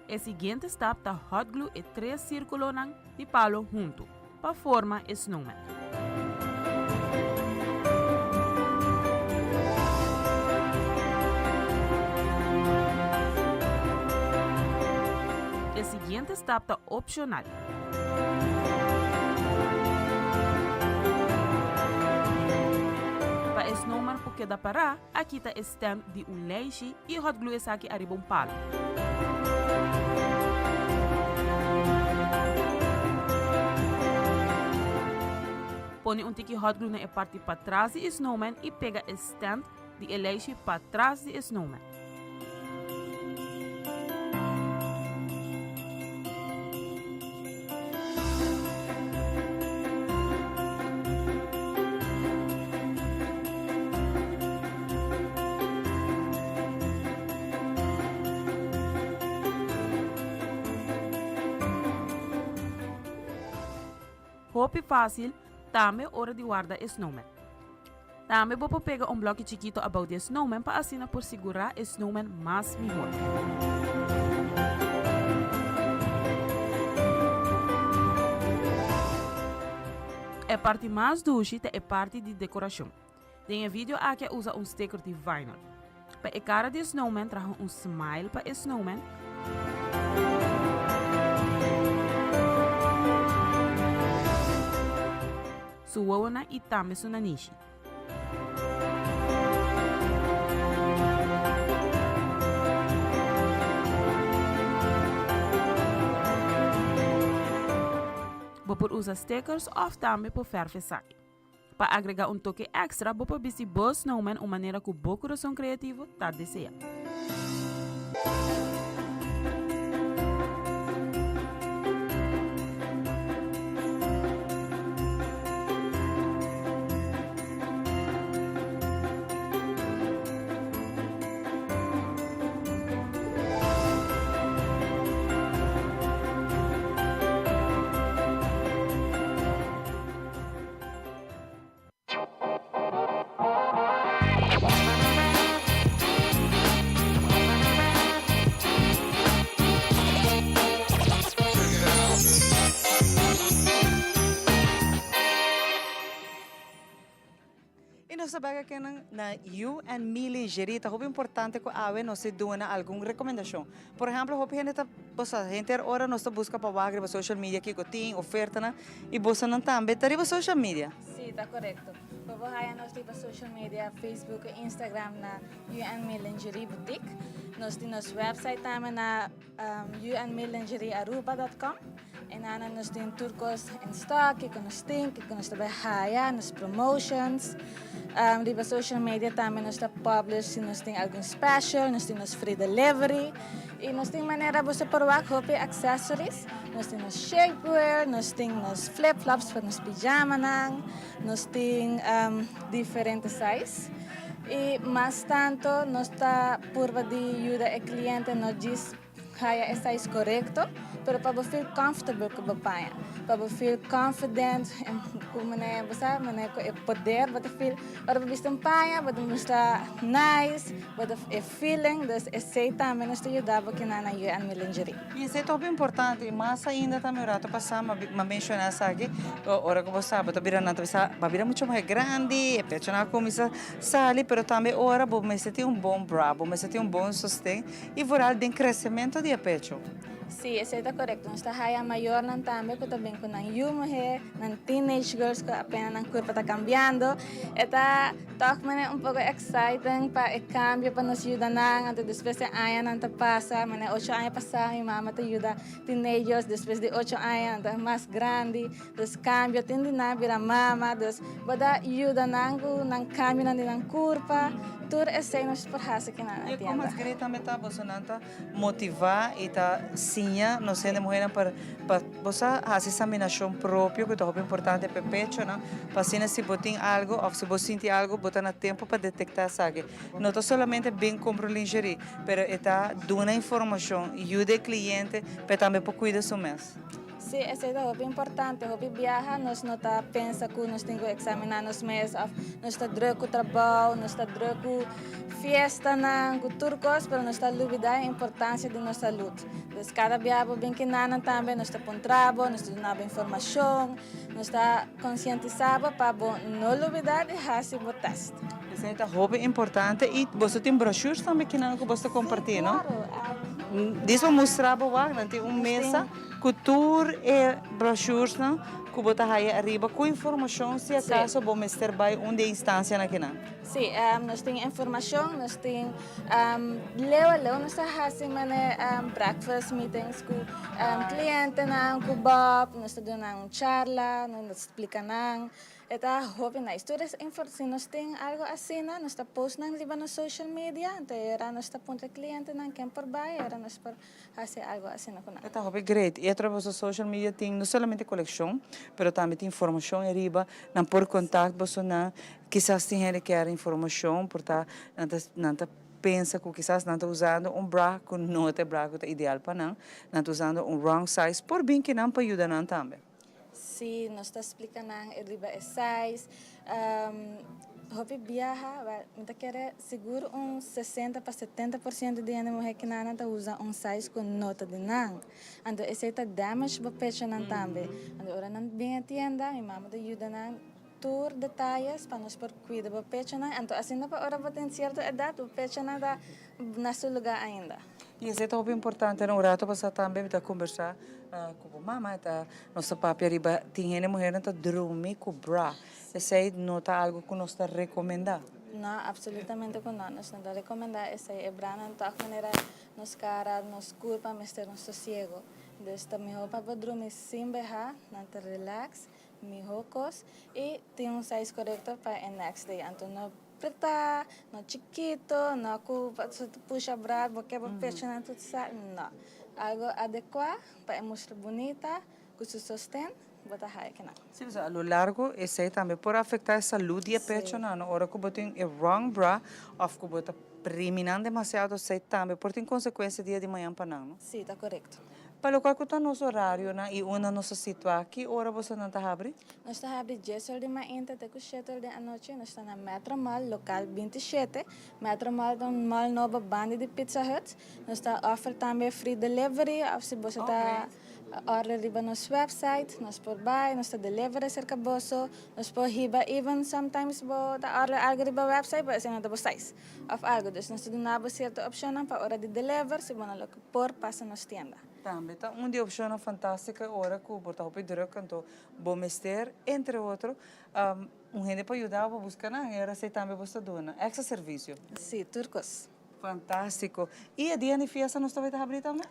E siguiente stap ta hot glue e tres circulonan di palo hunto pa forma e snowman. E siguiente stap ta opcional. Pa e snowman por keda pará, a kita e stand di un leishi i hot glue esaki ariba un palu. Pone un tiki hot glue na e parti patras di e snowman i pega e stand di e leishi patras di e snowman. Hopi fácil, tambe ora di warda e snowman. Tambe bo por pega un bloki chikito abou di e snowman pa asina por sigurá e snowman mas mihor. E parti mas dushi ta e parti di dekorashon. Den e video aki a usa un sticker di vinyl. Pa e kara di e snowman traha un smile pa e snowman. Su wowonan i tambe su nanishi. Bo por usa stickers òf tambe por fèrf esaki. Pa agrega un toke extra, bo por bisti bo snowman un manera cu bo curason creativo ta desea. Y nos ta bek akinan na You and Me Lingerie. Ta hopi importante cu awe nos ta duna algun recomendacion. Por ehemplo, hopi hende ta, bosa, henter ora nos ta busca pa wak riba social media kico tin, ofertanan, y bosanan tambe ta riba social media. Sí, ta corecto. Bo por haya nos riba social media, Facebook y Instagram na You and Me Lingerie Boutique. Nos tin nos website tambe na youandmelingeriearuba dot com. En nan nos tin tur cos in stock, kico nos tin, kico nos ta bay haya, nos promotions. Riba social media tambe nos ta publish si nos tin algun special, nos tin nos free delivery. Y nos tin manera boso por wak hopi accessories. Nos tin nos shapewear, nos tin nos flip flops pa nos pijamanan, nos tin diferente size. Y mas tanto nos ta purba di yuda e cliente no djis haya e size corecto. pero pa bo feel comfortable ku bo paña, pa bo feel confident ku manera bo sa manera ku e poder bo ta feel ora bo bisti un paña bo ta mustra nice, bo ta e feeling, dus esei tambe nos ta yuda bo kina na You and Me Lingerie. I esei ta hopi importante i mas ainda tambe un rato pasá mi a menshoná esaki, ora ku bo sa bo ta bira nan ta bisa bo a bira mucho muher grandi, e pechonan a kuminsá sali, pero tambe ora bo mester tin un bon bra, bo mester tin un bon sosten i vooral den kresementu di e pecho. Sí, esei ta korekto. Nos ta haya mayornan tambe ku ta bin ku nan yu muhé, nan teenage girls ku apenas nan kurpa ta kambiando. E ta tòg manera un poko exciting pa e kambio pa nos yuda nan. Anto despues e añanan ta pasa, manera ocho aña pasá mi mama ta yuda teenagers, despues di ocho aña nan ta mas grandi. Dus kambio tin di nan bira mama, dus bo ta yuda nan ku nan kambionan di nan kurpa. Tur esei nos por hasi kinan na I tienda. kon mas great tambe ta bosonan ta motivá i ta siña nos hende muhernan pa pa bo sa hasi examinashon propio ku ta hopi importante pa e pechonan pa asina si bo tin algu òf si bo sinti algu bo ta na tempu pa detektá esaki. No ta solamente bin kumpra un lingerie pero e ta duna informashon, yuda e kliente pa e tambe por kuida su mes. Sí, esei ta hopi importante. Hopi biaha nos no ta pensa ku nos tin ku eksaminá nos mes òf nos ta drùk ku trabou, nos ta drùk ku fiestanan, ku tur kos, pero nos ta lubidá e importansia di nos salud. Dus kada biaha bo bin kinanan tambe nos ta puntra bo, nos ta duna bo informashon, nos ta konsientisá bo pa bo no lubidá di hasi bo tèst. Esei ta hopi importante i boso tin brochures tambe kinan ku boso ta kompartí, no? Sí, klaro. Dis bo mustra bo wak, nan tin un mesa. Ku tur e brochuresnan ku bo ta haya ariba ku informashon si akaso bo mester bai un di e instansianan akinan. Sí, nos tin informashon, nos tin leu a leu nos ta hasi mane breakfast meetings ku klientenan, ku Bob, nos ta duna nan un charla, nos ta splika nan. E ta hopi nice. Tur es infor, si nos tin algo asina, nos ta post nan riba nos social media, anto e ora nos ta puntra klientenan ken por bai, e ora nos por Hasi algo asina ku nan. E ta hopi great. I atrabes boso social media tin no solamente kolekshon, pero tambe tin informashon ariba. Nan por kontakt boso nan. Kisas tin hende kier informashon, por ta nan ta nan ta pensa ku kisas nan ta usando un bra ku no ta e bra ku ta ideal pa nan. Nan ta usando un wrong size. Por bin kinan pa yuda nan tambe. Sí, nos ta splika nan e riba e size. Hopi biaha, wel, mi ta kere sigur un 60 pa 70% di hende muhé kinanan ta usa un size ku no ta di nan. Anto esei ta damage bo pechonan tambe. Anto ora nan bin e tienda, mi mama ta yuda nan tur detayes pa nos por kuida bo pechonan. Anto asina pa ora bo tin sierto edat, bo pechonan ta na su lugá ainda. I esei ta hopi importante. Un rato pasá tambe mi ta kombersá ku bo mama, e ta nos ta papia riba tin hende muhernan ta drumi ku bra. Esei no ta algu ku nos ta rekomendá. No, absolutamente ku no. Nos no ta rekomendá esei. E branan tòg manera nos kara, nos kurpa mester un sosiego. Dus ta mihó pa bo drumi sin behá, nan ta relax, mihó kos i tin un size korekto pa e next day. Anto no Preta, no chikito, no ku pusha bra, bo ke bo pechonan tur sa, no. Algo adekuá pa e mustra bunita, ku su sosten, bo ta haya kinan. Sí, pasobra a lo largo esei tambe por afektá e salud di e pechonan, no? Ora ku bo tin e wrong bra òf ku bo ta primi nan demasiado, esei tambe por tin konsekuensia dia di mañan pa nan, no? Sí, ta korekto. Pa lokual ku ta nos orarionan i unda nos ta situá, ki ora bosonan ta habri? Nos ta habri dies or di mainta te ku shete or di anochi. Nos ta na Metro Mall, lokal 27. Metro Mall ta un mall nobo banda di Pizza Hut. Nos ta offer tambe free delivery of si boso ta order riba nos website, nos por bai, nos ta deliver serka boso. Nos por hiba even sometimes bo ta order algo riba website pero esei no ta bo size of algo. Dus nos ta duna bo sierto opcionnan pa ora di deliver si bo no lo por pasa nos tienda. Tambe ta un di opcionnan fantastico e ora cu bo ta hopi druk anto bo mester entre otro un hende pa yuda bo busca nan e ora esey tambe bo sta duna extra servicio. Si, tur cos. Fantastico. Y e dia di fiesta nos ta bay ta habri tambe?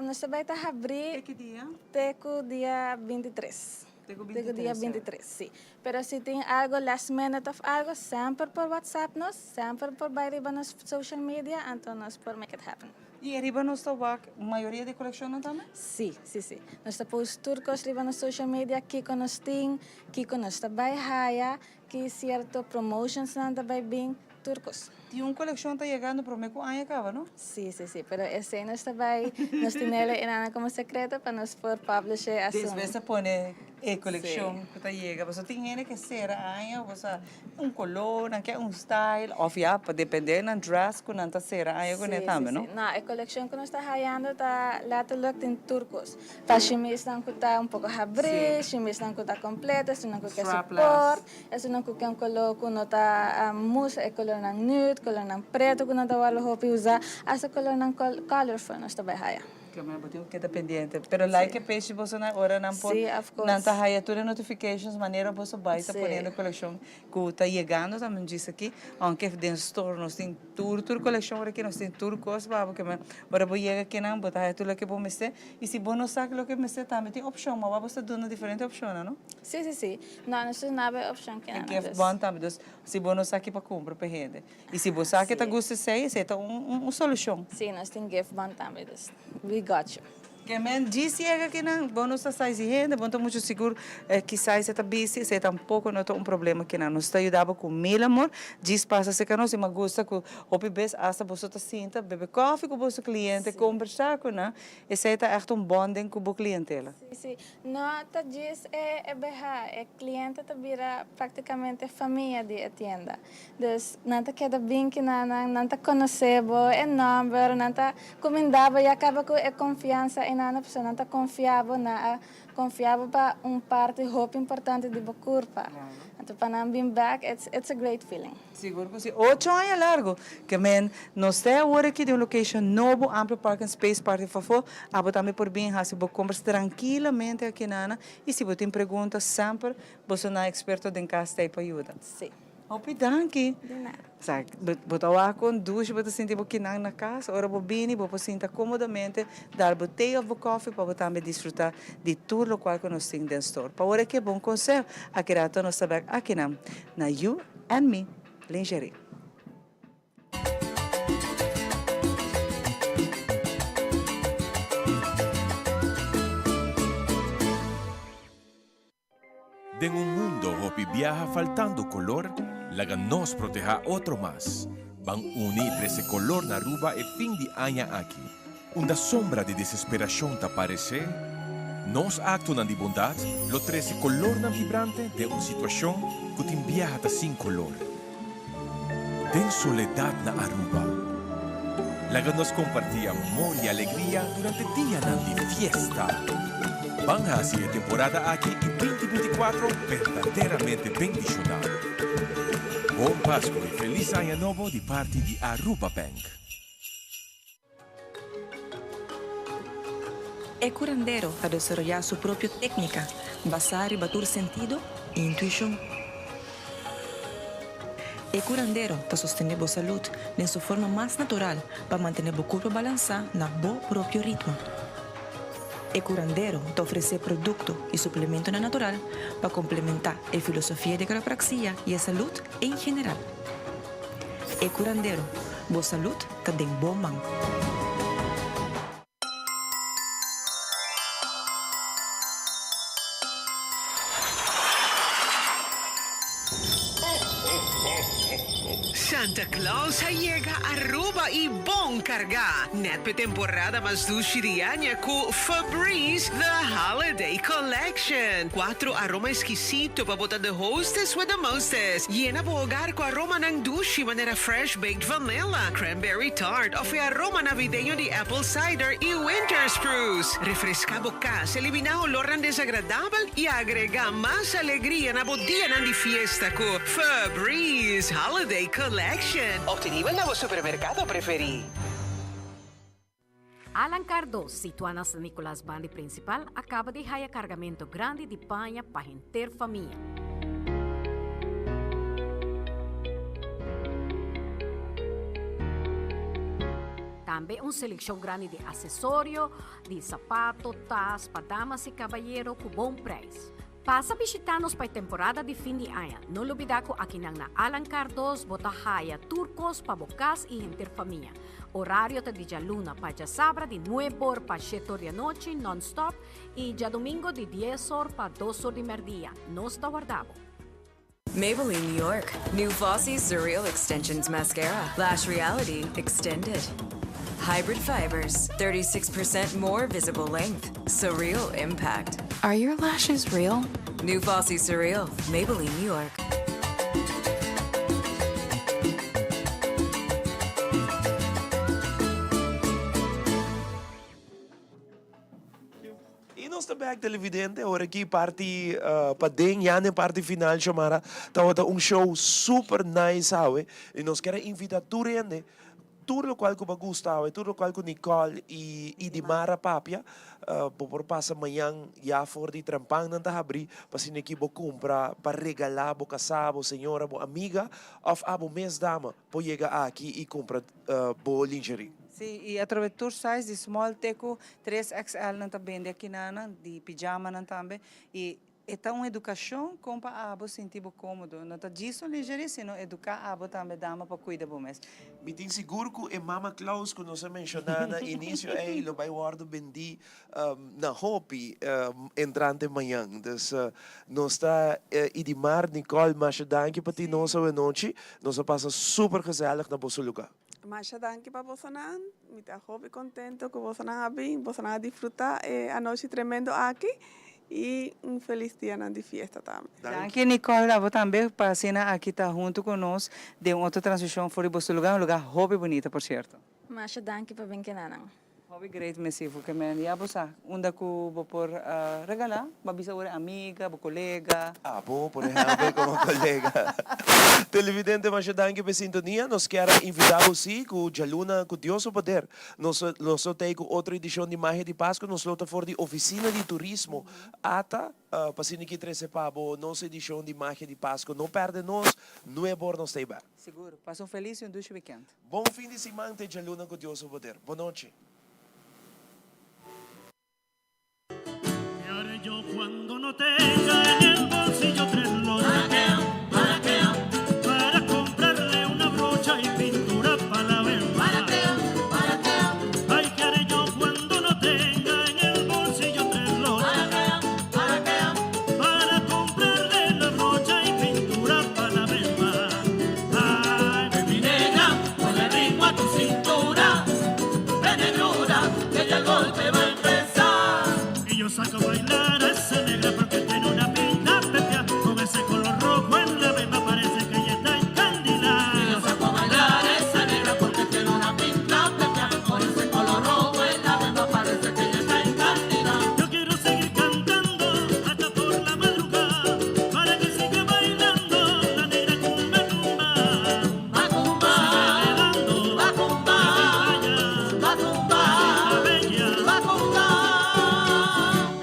Nos ta bay ta habri. Te ki dia? Te cu dia 23. Te cu Te cu dia 23, si. Pero si tin algo last minute of algo, semper por WhatsApp nos, semper por bay riba nos social media, anto nos por make it happen. Y ariba nos ta wak mayoria di coleccionnan tambe? Si, si, si. Nos ta post tur cos riba nos social media, kico nos tin, kico nos ta bay haya, ki cierto promotionsnan ta bay bin. tur kos. Tin un kolekshon ta yegando promé ku aña kaba, no? Sí, sí, sí, pero esei nos ta bai, nos tinele enana komo sekreto pa nos por publish'é asun. Despues ta pone e kolekshon ku ta yega, pasobra tin hende ke sera aña, bo sa, un koló, nan ke un style, òf ya, pa dependé nan dress ku nan ta sera aña kuné tambe, no? Sí, sí, sí. No, e kolekshon ku nos ta hayando ta letterlijk tin tur kos. Ta shimisnan ku ta un poko habrí, shimisnan ku ta kompleto, esunnan ku ke support. Esunnan ku ke un koló ku no ta musa e kolornan nude, kolornan pretu ku no ta wòrdu hopi usá, asta kolornan colorful nos ta bai haya. Ke manera bo tin ku keda pendiente. Pero like e page di boso na ora nan por nan ta haya tur e notifications manera boso bai ta poniendo kolekshon ku ta yegando tambe djis aki. Aunke den store nos tin tur tur kolekshon ora aki nos tin tur kos pa bo ke men ora bo yega akinan bo ta haya tur loke bo mester. I si bo no sa loke mester tambe tin opshon, ma bo ta duna diferente opshonnan no? Si si si. No, nos ta duna bo e opshon kinan. E gift bond tambe. Dus si bo no sa ki pa kumpra pa e hende. I si bo sa ke ta gusta esei, esei ta un solushon. Si, nos tin gift bond tambe, dus we got you. Ke men djis yega kinan, bo no sa size di hende, bo no ta muchu sigur ki size e ta bisti, esei tampoko no ta un problema kinan. Nos ta yuda bo ku mil amor, djis pasa serka nos i mi a gusta ku hopi bes asta boso ta sinta bebe kòfi ku boso kliente, kombersá ku nan. Esei ta ègt un bonding ku bo klientela. Sí, sí. No ta djis e beha, e kliente ta bira praktikamente famia di e tienda. Dus nan ta keda bin ki nan, nan ta konosé bo, e nòmber, nan ta kumindá bo, ya kaba ku e konfiansa einan, pasobra nan ta konfia bo, nan a konfia bo pa un parti hopi importante di bo kurpa. Anto pa nan bin bèk, it's a great feeling. Sigur ku si. Ocho aña largu. Ke men, nos ta e awor aki den un location nobo, amplio parking space parti fafó. Abo tambe por bin hasi bo compras trankilamente aki nana. I si bo tin pregunta, semper boso nan experto den kas ta ei pa yuda. Si. Hopi danki. Di nada. Sa, bo ta wak kon dushi bo ta sinti bo kinan na kas. Ora bo bini, bo por sinta komodamente, dal bo te of bo kofi pa bo tambe disfruta di tur lokual ku nos tin den store. Pa ora ke bon konseho, aki rato nos ta bek akinan na You and Me Lingerie. Den un mundo hopi biaha faltando color, laga nos proteha otro mas. Ban uni y trece color na Aruba e fin di aña aki. Unda sombra di desesperacion ta parece, nos actonan di bondad lo trece colornan vibrante den un situacion cu tin biaha ta sin color. Den soledad na Aruba, laga nos comparti amor y alegria durante dianan di fiesta. Ban haci e temporada aki y 2024 berdaderamente bendiciona. Bon Pasco y Feliz Aña Nobo di parti di Aruba Bank. E curandero ta desaroyá su propio técnica basá riba tur sentido i intuishon. E curandero ta sostené bo salud den su forma mas natural pa mantené bo curpa balansá na bo propio ritmo. E curandero ta ofresé producto i suplementonan natural pa complementá e filosofia di quiropraxia i e salud en general. E curandero, bo salud ta den bo man. Santa Claus a yega Aruba y bon carga! Net p'e temporada mas dushi di aña cu Febreze The Holiday Collection. Cuatro aroma exquisito pa bo ta the hostess with the mostest. Yena bo hogar cu aromanan dushi manera fresh baked vanilla, cranberry tart of e aroma navideño di apple cider y winter spruce. Refresca bo cas, elimina olornan desagradabel y agrega mas alegria na bo dianan di fiesta cu Febreze Holiday Collection. Obtenibel na bo supermercado preferi. Alan Cardoz, situá na San Nicolas bandi principal, a caba di haya cargamento grandi di paña pa henter famia. Tambe un seleccion grandi di accesorio, di sapato, tas pa damas y cabayero cu bon prijs. Pasa bishita nos pa e temporada di fin di aña. No lubida ku akinan na Alan Cardoz bo ta haya tur kos pa bo kas i henter famia. Orario ta di djaluna pa djasabra di nuebe or pa shete or di anochi non-stop i djadumingo di dies or pa dos or di merdia. Nos ta warda bo. Maybelline New York, new Fossy Surreal Extensions Mascara, Lash Reality Extended. Hybrid fibers, 36% more visible length. Surreal impact. Are your lashes real? New Fossy Surreal, Maybelline New York. Y nos ta bek televidente ora ki parti paden ya na e parti final Xiomara tabata un show super nice awe y nos kier a invita tur hende tur locual cu bo a gusta awe tur locual cu Nicole y Idimar a papia bo por pasa mañan ya for di trempan nan ta habri pa asina ki bo cumpra pa regala bo casa bo señora bo amiga of abo mes dama por yega aki y cumpra bo lingerie. Sí, y atrobe tur size di small te cu 3XL nan ta bende akinanan, di pijamanan tambe. Y e ta un educacion con pa abo sinti bo comodo. No ta djis un lingerie, sino educa abo tambe dama pa cuida bo mes. Mi tin sigur cu e Mama Claus cu nos a menciona na inicio ey lo bay wordo bendi na hopi entrante mañan. Dus nos ta Idimar, Nicole, masha danki pa tin nos awenochi. Nos a pasa super gezellig na boso lugar. Masha danki pa bosonan. Mi ta hopi contento cu bosonan a bin, bosonan a disfruta e anochi tremendo aki y un feliz dianan di fiesta tambe. Danki Nicole, abo tambe pa asina aki ta hunto cu nos den un otro transmision for di boso lugar, un lugar hopi bunita por cierto. Masha danki pa bin kenanan. Hopi great mesivo ke men ya bo sa unda ku bo por regala bo a bisa ora amiga bo kolega. Abo por ehempel komo kolega. Televidente masha danki pa e sintonia. Nos kier a invita bo si ku djaluna ku Dios su poder nos nos lo tei ku otro edishon di Magia di Pasku. Nos lo ta for di Ofisina di Turismo ata pa asina ki trese pa bo nos edishon di Magia di Pasku. No perde nos, nuebor nos tei bek. Sigur. Pasa un felis y un dushi weekend. Bon fin di siman te djaluna ku Dios su poder. Bon nochi. Qué haré yo cuando no tenga en el bolsillo tres lochas Para comprarle una brocha y pintura pa la bemba Ay, qué haré yo cuando no tenga en el bolsillo tres lochas Para comprarle la brocha y pintura pa la bemba Ay, Baby negra, ponle ritmo a tu cintura. De negrura, que ya el golpe va a empezar. Y yo saco a bailar a esa negra porque tiene una pinta pepia. Con ese color rojo en la bemba parece que ella está encandilada. Y yo saco a bailar a esa negra porque tiene una pinta pepia. Con ese color rojo en la bemba parece que ella está encandilada. Yo quiero seguir cantando hasta por la madrugada para que siga bailando la negra cumba cumba. Macumba, macumba, macumba, macumba.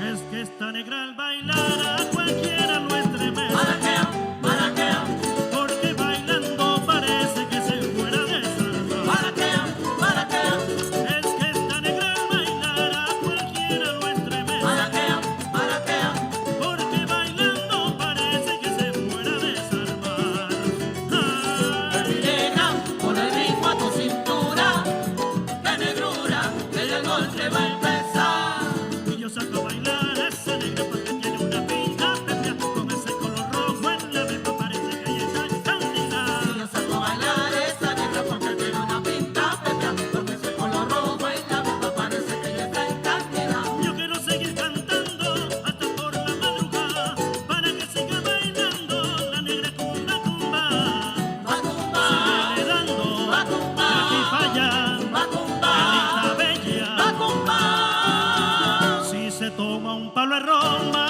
Es que esta negra al bailar a cualquiera lo estremece. Maraquea, maraquea. Porque bailando parece que se fuera a desarmar. Maraquea, maraquea. Es que esta negra al bailar a cualquiera lo estremece. Maraquea, maraquea. Porque bailando parece que se fuera a desarmar. Baby negra, ponle ritmo a tu cintura. De negrura, que ya el golpe va a empezar. Y yo saco a bailar a esa negra porque tiene una pinta pepia. Con ese color rojo en la bemba parece que ella está encandilada. Y yo saco a bailar a esa negra porque tiene una pinta pepia. Con ese color rojo en la bemba parece que ella está encandilada. Yo quiero seguir cantando hasta por la madrugada para que siga bailando la negra cumba cumba. Macumba, Síguele dando macumba, de aquí pa' allá, macumba, negrita bella. macumba. Si se toma un palo de ron.